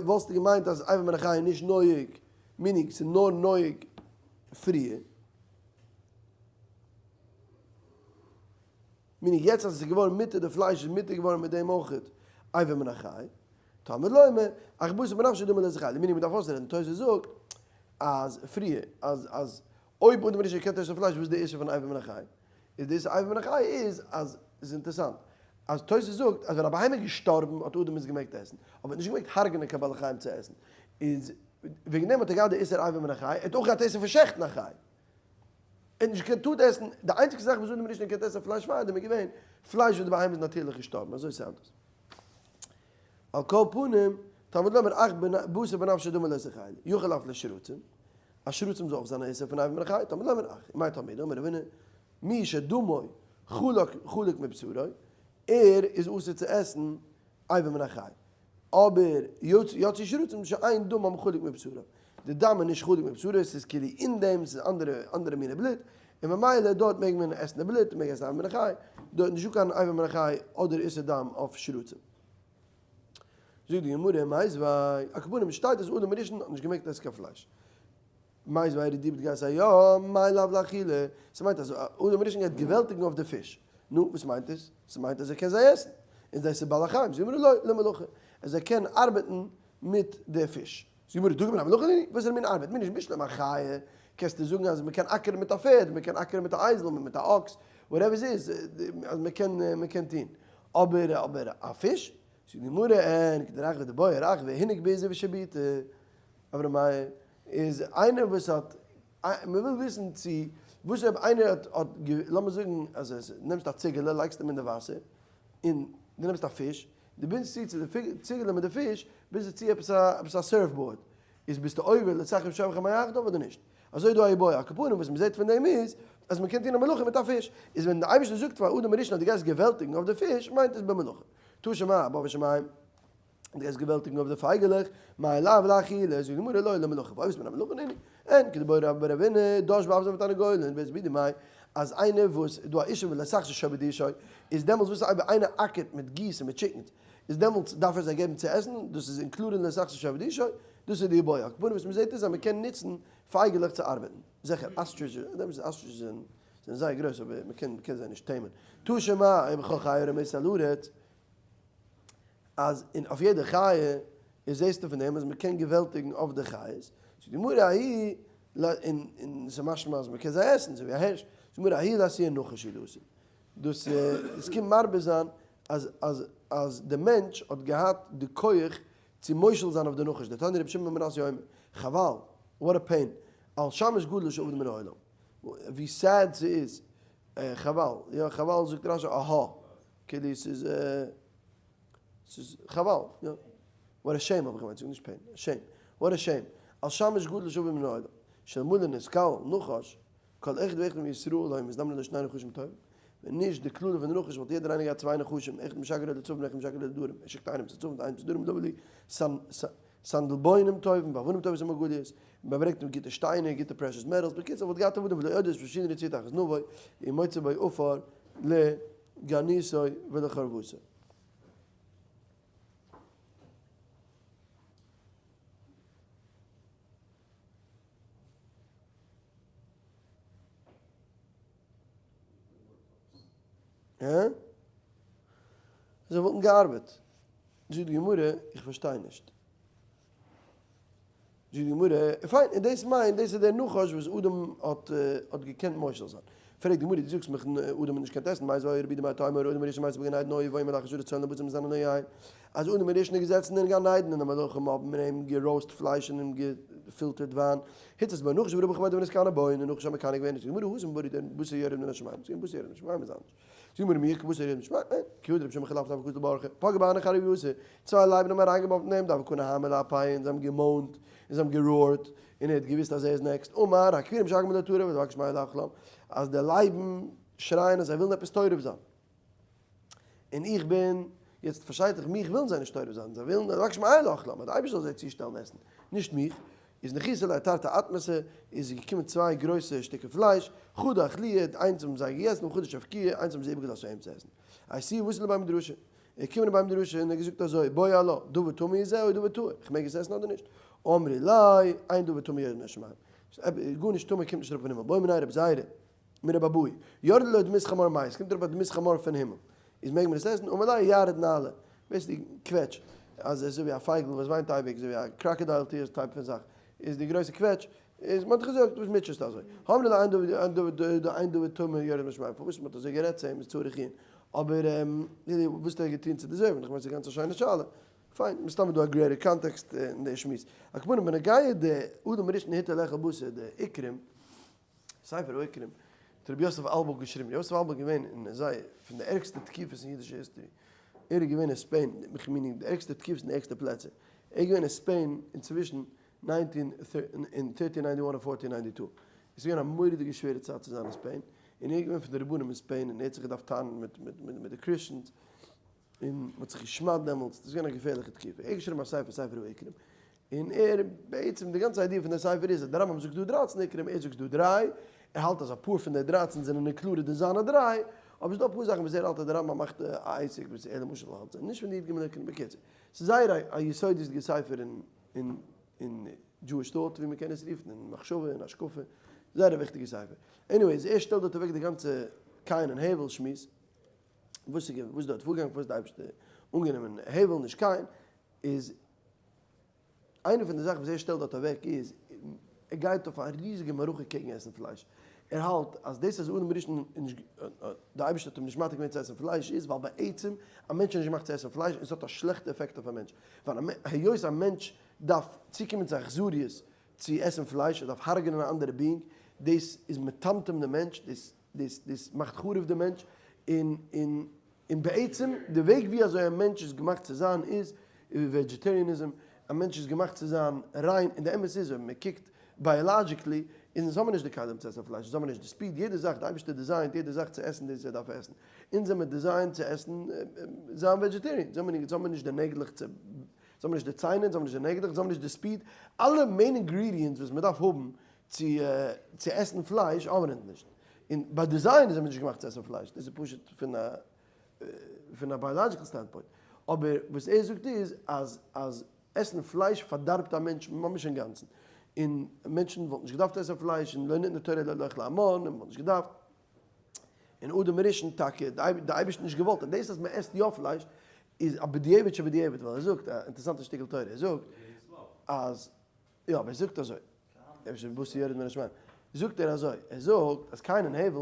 וואלסטו געמיינט אז אבר מן החי איז נישט נוהג, meaning ס'איז נאר נוהג פריער. meaning יעצט אז עס איז געווארן מותר די פלייש איז מותר געווארן מיט דעם אויך אבר מן החי. תלמוד לומר, אך בשר בנפשו דמי לא זכאי. meaning מ'דארף אויסרעדן, תוס' זאגט אז פריער אז אז אויב אדם הראשון קען עסן פלייש וואס איז די איסור פון אבר מן החי? איז די איסור אבר מן החי איז אז איז אינטערסאנט אז תוס' זאגט אז ווען א בהמה איז געשטארבן האט אדם עס געמעגט עסן אבער האט נישט געמעגט הרג'נען קיין בעלי חיים צו עסן איז וועגן דעם האט ער געהאט די איסור אבר מן החי ער האט אויך געהאט איסור פון שעכטן א חי ער האט נישט געטארט עסן די איינציגסטע זאך וואס אדם הראשון האט געקענט עסן פלייש פאר דעם איז געווען פלייש וואס די בהמה איז נאטירליך געשטארבן אזוי sound עס. על כל פנים תלמוד לומר אך בשר בנפשו דמי לא תאכלו יכול אף לשרצים א שרצים זאל אויך זיין א איסור פון אבר מן החי, תלמוד לומר אך, ומאי תלמוד אמר רב הונא, מי שדמו חלק חלק מבשרו, ער איז אסור צו עסן אבר מן החי, אבער יצאו שרצים שאין דמם חלק מבשרו, די דם איז נישט חלק מבשרו, עס איז כאילו אין דעם, עס איז אנדערע אנדערע מיני בלוט, און ממילא דארט מעג מען עסן די בלוט, מען מעג עסן אבר מן החי, דארט איז נישטא קיין אבר מן החי אדער איסור דם אויף שרצים. זאגט די גמרא, מיתיבי, על כל פנים שטייט אז אדם הראשון האט נישט געמעגט עסן קיין פלייש. מיתיבי רדיו דגת הים, מאי לאו לאכילה, ס'מיינט אז אדם הראשון גייט געוועלטיגן אויף די פיש. נו, וואס מיינט עס? ס'מיינט אז ער קען זיי עסן. און דאס איז בעלי חיים. זאגט די גמרא, לא, למלאכה. אז ער קען ארבעטן מיט די פיש. זאגט די גמרא, דגים מן המלאכה נינהו? וואס איז מין ארבעט? מין נישט בשלמא א חיה, קענסטו זאגן אז מ'קען אקערן מיט א פערד, מ'קען אקערן מיט א אייזל, מיט א אקס, whatever ס'איז, אז מ'קען, מ'קען טון. אבער אבער א פיש? זאגט די גמרא אין כדרחוה דבעי רחוה הינק בעיזא ושביטה אברהם מאיר איז איינער וואס האט מען וויל וויסן צו וואס אויב איינער האט האט לאמיר זאגן אז עס נעמסט א ציגעלע לייגסט אים אין די וואסער און דו נעמסט א פיש דו בינדסט צו צו די ציגעלע מיט די פיש בינדסטו צו עפעס א עפעס א surfboard איז ביסטו עובר לא תחשוב שבח מיחדיו אדער נישט? אזוי דא איבעיא על כל פנים וואס מען זעט פון דעם איז אז מען קען טון א מלאכה מיט א פיש, איז ווען דער אייבערשטער זאגט פאר אדם הראשון אז דו גייסט געוועלטיגן אויף די פיש מיינט עס במלאכה. תא שמע אבער שמים דו גייסט געוועלטיגן אויף די פייגעלעך, מאי לאו לאכילה, זאגט די גמרא לא למלאכה, ואויב איז מען א מלאכה נעני, אין כדבעי רבה בר רב הונא, דש באווזין ותרנגולין, ווער איז בידי מאי, אז איינער וואס איז דא א אישה ולא תחזיר שור בדישו, איז דעמאלטס וואס אויב איינער אקערט מיט geese און מיט chickens, איז דעמאלטס דארף ער זיי געבן צו עסן, דאס איז included אין לא תחזיר שור בדישו, דאס איז די איבעיא, על כל פנים וואס מ'זעט איז אז מ'קען נוצן פייגעלעך צו ארבעטן, זיכער ostriches, דעמאלטס ostriches זענען זענען זייער גרויס אבער מ'קען מ'קען זיי נישט טעימען. תא שמע ובכל חיה הרמשת על הארץ, אז אין אויף יעדע חיה איז זעסטו פון דעם אז מ'קען געוועלטיגן אויף די חיות, זאגט די גמרא ההיא ל און און ס'איז משמע אז מ'קען זיי עסן אזוי ווי א הערש, זאגט די גמרא ההיא לאתויי נחש הוא דאתא, דאס עס קומט מרבה זיין אז אז אז די מענטש האט געהאט די כח צו מושל זיין אויף די נחש, דתניא רבי שמעון בן מנסיא אומר, חבל, what a pain, על שמש גדול שאבד מן העולם, ווי sad ס'איז, חבל, יא חבל זאגט רשי אהא, כאילו ס'איז ס'איז חבל, יא, what a shame האב איך געמיינט, זאג נישט pain, shame, what a shame, על שמש גדול שאבד מן העולם, שאלמלא נתקלל נחש, כל אחד ואחד מישראל היו מזדמנין לו שני נחשים טובים, ווען נישט די קללה פון די נחש וואלט יעדער איינער געהאט צוויי נחשים, אחד משגרו לצפון ואחד משגרו לדרום, ער שיקט איינעם צו צפון איינעם צו דרום, להביא לו סנדלבונים טובים ואבנים טובות ומרגליות, מען ברענגט אים גוטע שטיינער, גוטע precious metals, בקיצור וואלט געהאט עבדים ולא עוד שפשין רצועה תחת זנבו, ומוצא בו עפר לגניסו ולחורבתו. הא? זיי וואלטן געארבעט. זאגט די גמרא, איך פארשטיי נישט. זאגט די גמרא, פיין, און דאס מיינט, דאס איז דער נחש וואס אדם האט האט געקענט מושל זיין. פרעגט די גמרא, דו זאגסט מיך אדם האט נישט געקענט עסן, מאי זוהר רבי דמאי טעמא אדם הראשון מיסב בגן עדן אוי ואוי מלאכי שרת צאן לבצים זיינען אוי איי. אז אדם הראשון איז געזעצן אין גן עדן און די מלאכים האבן אים געראוסט פלייש און אים געפילטערט וויין, הציץ בו נחש וראה בכבודו ונתקנא בו, און נחש האט מקנא געווען, זאגט די גמרא, התם ברי דער בשר יורד מן השמים, זאגט בשר יורד מן השמים איז אנדערש. זאגט די גמרא, מי איכא בשר יורד מן השמים? אין, כי הא דרבי שמעון חילפתא הוה קאזיל באורחא, פגעו ביה הנהו חרייתא, צוויי לייבן האבן אריינגעבאמפט אין אים, דהוו קא נהמי לאפייהו, און זיי האבן געמאונט, און זיי האבן גערארט, און ער האט געוואוסט אז ער איז next, אמר, הכפירים משגרים לטרף, ולבקש מאי לאכלם, אז די לייבן שרייען אז זיי ווילן עפעס טורף זיין. און איך בין, יעצט פארשטייט זיך מיך ווילן זיי נישט טורף זיין, זיי ווילן רק שמעיה לאכלם, אז די אייבערשטער זאל זיי צושטעלן עסן, נישט מיך, איז ניחותא להו תרתי אטמסי, איז געקומען צוויי גרויסע שטיקער פלייש, חדא אכלוה, איינס האבן זיי געגעסן, וחדא שבקוה, איינס האבן זיי איבערגעלאזט פאר אים צו עסן. אייתוהו ואתו לבי מדרשא, ער איז געקומען אין בית מדרש און ער האט געזאגט אזוי, בעי עלה, דבר טמא הוא זה או דבר טהור, איך מעג עס עסן אדער נישט? אמרי ליה, אין דבר טמא יורד מן השמים, גארנישט טמא קומט נישט אראפ פון הימל, בעו מיניה רבי זירא. מרבי אבהו, ירדה לו דמות חמור מאת, עס קומט אראפ א דמות חמור פון הימל, איז מעג מען עס עסן? אמר ליה ירד נעלא, ווערסט די קוועטש, אז עס איז אזויווי א פייגל וואס וויינט אייביג, אזויווי א crocodile tears type פון זאך, איז די גרויסע קוועטש, איז מען האט געזאגט וואס מוטשעסטו אזוי, אמרי ליה אין דבר טמא יורד מן השמים, פארוואס מען האט אזוי גערעדט צו אים איז צריך עיון, אבער וואס האט ער געטון צו deserve ן, איך מיין ס'איז גאנץ א שיינע שאלה, פיין, מסתמא דא א greater context אין די שמועס, על כל פנים בנוגע די אדם הראשון היתר לאכול בשר די עיקרים, ספר העיקרים האט רבי יוסף אלבו געשריבן, רבי יוסף אלבו איז געווען אין זייער פון די ערגסטע תקופות אין אידישע history, ער איז געווען אין ספעין, meaning די ערגסטע תקופות אין די ערגסטע פלעצער, ער איז געווען אין ספעין אינצווישן nineteen אין thirteen ninety one און fourteen ninety two, עס איז געווען א מורא'דיגע שווערע צייט צו זיין אין ספעין, און ער איז געווען פון די רבנים אין ספעין און ער האט זיך געדארפט טענה'ן מיט מיט די Christians, און מען האט זיך געשמד'ט דעמאלטס, דאס איז געווען א געפערליכע תקופה, ער האט געשריבן א ספר ספר העיקרים, און ער, בעצם די גאנצע idea פון די ספר איז אז די רמב"ם זאגט דא דרייצן עיקרים, ער זאגט דא דריי, ער האלט אז אפאר פון די דרייצן זענען included אין זיינע דריי, אבער ס'איז דא אפאר זאכן וואס ער האלט אז די רמב"ם מאכט א עסק וואס ער למשל האלט זענען נישט פון די י"ג עיקרים, בקיצור, ס'איז זייער א יסודות'דיגע ספר אין אין אין Jewish thought ווי מ'קען עס רופן, אין מחשבה און השקפה, זייער א וויכטיגע ספר. anyways, ער שטעלט דארט אוועק די גאנצע קין און הבל שמועס, וואס איז וואס איז דארט פארגעגאנגען, פארוואס האט די אייבערשטער אנגענומען הבל נישט קין, איז איינע פון די זאכן וואס ער שטעלט דארט אוועק איז, ער גייט אויף א ריזיגע מערכה קעגן עסן פלייש. ער האלט אז דאס אז אדם הראשון איז נישט, די אייבערשטער האט אים נישט מתיר געווען צו עסן פלייש איז ווייל בעצם א מענטש איז נישט געמאכט צו עסן פלייש און עס האט א שלעכטע עפעקט אויף א מענטש, ווייל היות א מענטש דארף צוקומען צו אכזריות צו עסן פלייש, ער דארף הרג'נען א אנדערע being, דאס איז מטמטם די מענטש, דאס דאס דאס מאכט חרוב די מענטש, און און און בעצם די וועג ווי אזוי א מענטש איז געמאכט צו זיין איז vegetarianism, א מענטש איז געמאכט צו זיין ריין, און די אמת איז אויב מען קוקט biologically איז אונז האבן נישט די כלים צו עסן פלייש, אונז האבן נישט די speed, יעדע זאך, די אייבערשטער design ט יעדע זאך צו עסן דאס ער דארף עסן, אונז זעמיר designed צו עסן זיין vegetarian, אונז האבן נישט די נעגלעך צו, אונז האבן נישט די ציינער, אונז האבן נישט די נעגלעך, אונז האבן נישט די speed, אלע main ingredients וואס מען דארף האבן צו צו עסן פלייש האבן אונז נישט, און ביי design זעמיר נישט געמאכט צו עסן פלייש, דאס איז פשוט פון א פון א biological standpoint, אבער וואס ער זאגט איז אז אז עסן פלייש פארדארבט א מענטש ממש אינגאנצן, און מענטשן וואלטן נישט געדארפט עסן פלייש, און לא ניתנה תורה אלא לאוכלי המן, און מ'וואלט נישט געדארפט, און אדם הראשון טאקע, די אייבערשטער האט נישט געוואלט, און דאס אז מ'עסט יא פלייש איז א בדיעבד שבדיעבד, ווייל ער זאגט, א אינטערעסאנטע שטיקל תורה, ער זאגט אז, יא אבער ער זאגט אזוי, אפשר בשר יורד מן השמים, זאגט ער אזוי, ער זאגט אז קין און הבל,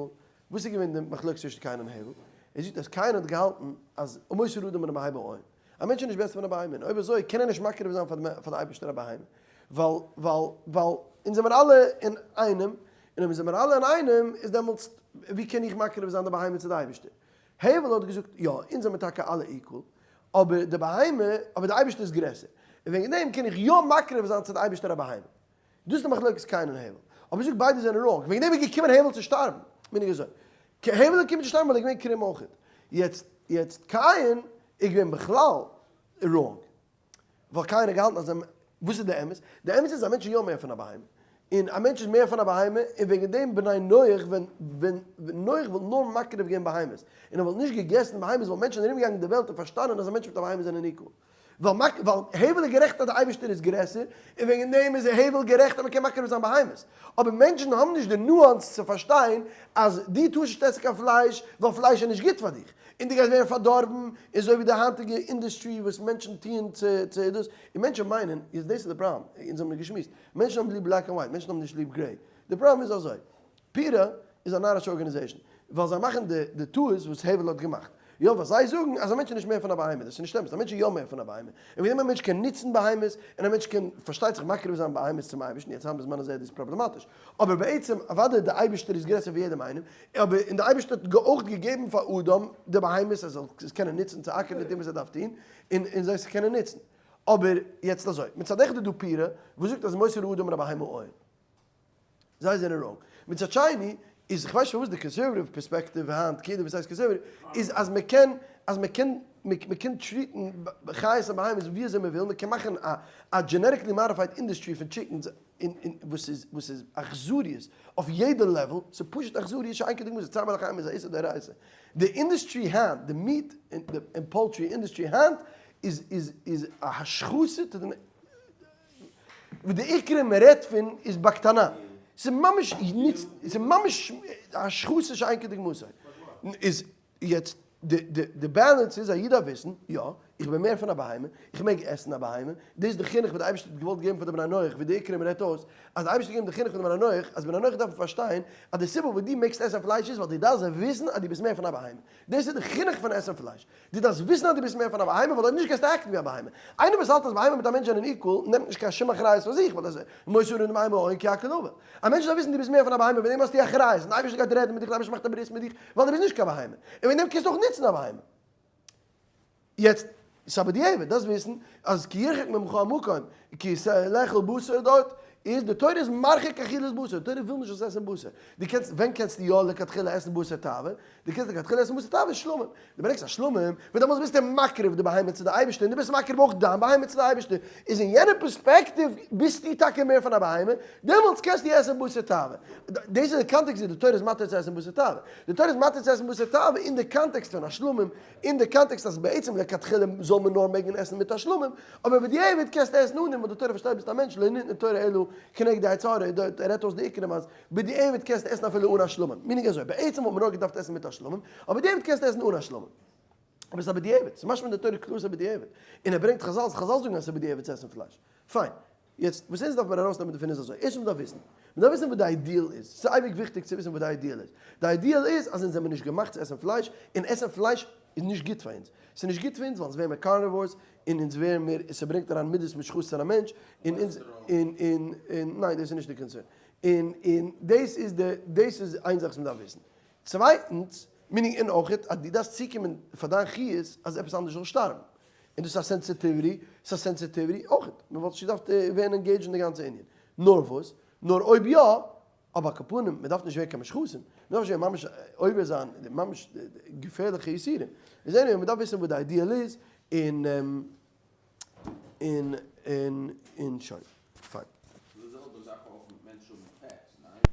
וואס איז געווען די מחלוקת צווישן קין און הבל? ער זאגט אז קין האט געהאלטן אז ומותר אדם מן הבהמה אין, א מענטש איז נישט בעסער פון א בהמה, און אויב אזוי קען ער נישט מקריב זיין פאר די אייבערשטער א בהמה, ווייל ווייל ווייל אונז זעמיר אלע אין איינעם, און אויב אונז זעמיר אלע אין איינעם איז דעמאלטס ווי קען איך מקריב זיין די בהמה צו די אייבערשטער? הבל האט געזאגט, יא, אונז זעמיר טאקע אלע equal, אבער די בהמה, אבער די אייבערשטער איז גרעסער, און וועגן דעם קען איך יא מקריב זיין צו די אייבערשטער א בהמה. דאס איז די מחלוקת קין און הבל. אבער זאג ביידע זענען wrong, וועגן דעם איז געקומען הבל צו שטארבן. מיין איך אזוי. הבל איז געקומען צו שטארבן ווייל ער איז געווען קרום אויכעט. יעצט, יעצט קין איז געווען בכלל wrong. ווייל קין האט געהאלטן אז וואס איז די אמת? די אמת איז א מענטש איז יא מער פון א בהמה. און א מענטש איז מער פון א בהמה, און וועגן דעם בני נח, ווען ווען נח וואלט נאר מקריב געווען בהמות, און ער וואלט נישט געגעסן בהמות, וואלט מענטשן ארום געגאנגען אין די וועלט און פארשטאנען אז א מענטש מיט א בהמה זענען equal. ווייל מק ווייל הבל איז גערעכט אז די אייבערשטער איז גרעסער, און וועגן דעם איז הבל גערעכט אז מען קען מקריב זיין בהמות. אבער מענטשן האבן נישט די nuance צו פארשטיין אז דו טארסט נישט עסן קיין פלייש ווייל פלייש איז נישט גוט פאר דיך, און דו גייסט ווערן פארדארבן, און אזוי ווי די היינטיגע industry וואס מענטשן טוען צו צו דאס, און מענטשן מיינען, איז דאס איז די פראבלעם, אונז האבן געשמועסט, מענטשן האבן ליב black and white, מענטשן האבן נישט ליב gray, די פראבלעם איז אזוי, פיטא איז א נארישע organization, ווייל זיי מאכן די די טעות וואס הבל האט געמאכט. יא, ווייל זיי זאגן אז א מענטש איז נישט מער פון א בהמה, דאס איז נישט אמת, א מענטש איז יא מער פון א בהמה, און וועגן דעם א מענטש קען נוצן בהמות, און א מענטש קען פארשטייט זיך מקריב זיין בהמות צום אייבערשטן, יעצט היינט בזמן הזה איז דאס פראבלעמאטיש, אבער בעצם אוודאי די אייבערשטער איז גרעסער פון יעדעם איינעם, אבער און די אייבערשטער האט אויך געגעבן פאר אדם די בהמות ער זאל עס קענען נוצן צו אקערן און טון וואס ער דארף טון, און און זיי עס קענען נוצן. אבער יעצט אזוי, מצד אחד איז דא פיטא וואס זאגט אז מותר האדם מן הבהמה אין. זיי זענען wrong. מצד שני איז כ'ווייס נישט פארוואס די conservative perspective היינט כאילו וואס הייסט conservative איז אז מען קען אז מען קען מען קען treat ן חיות און בהמות ווי אזוי מען וויל מען קען מאכן א א genetically modified industry פון chickens און און וואס איז וואס איז אכזריות אויף יעדע level ס'איז פשוט אכזריות שאין כדוגמתו צער בעלי חיים איז א איסור דאורייתא די industry היינט די meat און poultry industry היינט איז איז איז א השחתה to the וואס די עיקרים מען רעדט פון איז בקטנה, ס'איז ממש ניצט, ס'איז ממש השחתה שאין כדוגמתו. איז יעצט די די די balance איז א איד דארף וויסן, יא, איך בין מער פון א בהמה, איך מעג עסן א בהמה, דאס איז די חינוך וואס די אייבערשטער האט געוואלט געבן פאר די בני נח, ווי די עיקרים רעדט אויס, אז די אייבערשטער האט געגעבן די חינוך פאר די בני נח, אז בני נח דארפן פארשטיין אז די סיבה וואס דו מעגסט עסן פלייש איז ווייל דו דארפסט וויסן אז דו ביסט מער פון א בהמה, דאס איז די חינוך פון עסן פלייש. דו דארפסט וויסן אז דו ביסט מער פון א בהמה, ווייל אויב נישט גייסטו act ן ווי א בהמה. איינער וואס האלט אז בהמה מיט א מענטש זענען equal, נעמט נישט קיין שום אחריות פאר זיך, ווייל דאס איז מותר אדם מן הבהמה אין כי הכל הבל. א מענטש דארף וויסן דו ביסט מער פון א בהמה, וועגן דעם האסטו אחריות, און די אייבערשטער גייט רעדן מיט דיך, די אייבערשטער מאכט א ברית מיט דיך, ווייל דו ביסט נישט קיין בהמה. און וועגן דעם קענסטו אויך נוצן א בהמה. יעצט, ס'איז א בדיעבד, דארפסט וויסן אז כי ירחק ממך המקום, כי לאכול בשר דארט, איז די תורה איז מרחיק אכילת בשר, די תורה וויל נישט זאלסט עסן בשר. דו קענסט, ווען קענסטו יא לכתחילה עסן בשר תאווה? דו קענסט לכתחילה עסן בשר תאווה שלמים. דו ברענגסט א שלמים, ווען דעמאלטס ביסטו מקריב די בהמה צו די אייבערשטער, און דו ביסט מקריב אויך דיין בהמה צו די אייבערשטער, איז אין יענע perspective ביסטו טאקע מער פון א בהמה, דעמאלטס קענסטו עסן בשר תאווה. דאס איז די context ווי די תורה איז מתיר צו עסן בשר תאווה. די תורה איז מתיר צו עסן בשר תאווה אין די context פון א שלמים, אין די context אז בעצם לכתחילה זאל מען נאר מעגן עסן מיט א שלמים, אבער בדיעבד קענסטו עסן אן דעם ווייל די תורה פארשטייט ביסט א מענטש לא ניתנה תורה אלא כנגד היצר הרע, דארט רעדט אויס די עיקרים אז בדיעבד קענסטו עסן אפילו אן א שלמים, meaning אזוי, בעצם וואלט מען נאר געדארפט עסן מיט א שלמים, אבער בדיעבד קענסטו עסן אן א שלמים. אבער ס'איז א בדיעבד, ס'איז משמע אין די תורה קלאר ס'איז א בדיעבד, און ער ברענגט חזל, חזל זאגן אז ס'איז בדיעבד צו עסן פלייש. פיין. יעצט, וואס אונז דארף מיר ארויסנעמען דערפון איז אזוי, ערשטנס מ'דארף וויסן, מ'דארף וויסן וואס די ideal איז, ס'איז אייביג וויכטיג צו וויסן וואס די ideal איז, די ideal איז אז אונז זעמיר נישט געמאכט צו עסן פלייש, און עסן פלייש איז נישט גוט פאר אונז, ס'איז נישט גוט פאר אונז ווייל אונז ווערן מיר carnivores, און אונז ווערן מיר, ס'ברענגט אריין מידות מושחתות אין א מענטש, און אונז, און, און, און, ניין דאס איז נישט די concern, און, און דאס איז די, דאס איז איין זאך וואס מ'דארף וויסן. צווייטנס, meaning און אויכעט אז דו דארפסט צוקומען פאר דיין חיות אז עפעס אנדערש זאל שטארבן. און דאס איז א sensitivity, ס'איז א sensitivity אויכעט. מען וואלט נישט געדארפט ווערן engaged אין די גאנצע ענין. נאר וואס? נאר אויב יא, אבער על כל פנים, מען דארף נישט ווערן קיין מושחתים. מען דארף נישט ווערן ממש עובר זיין ממש געפערליכע איסורים. איז anyway, מען דארף וויסן וואס די ideal איז, און און און און שוין.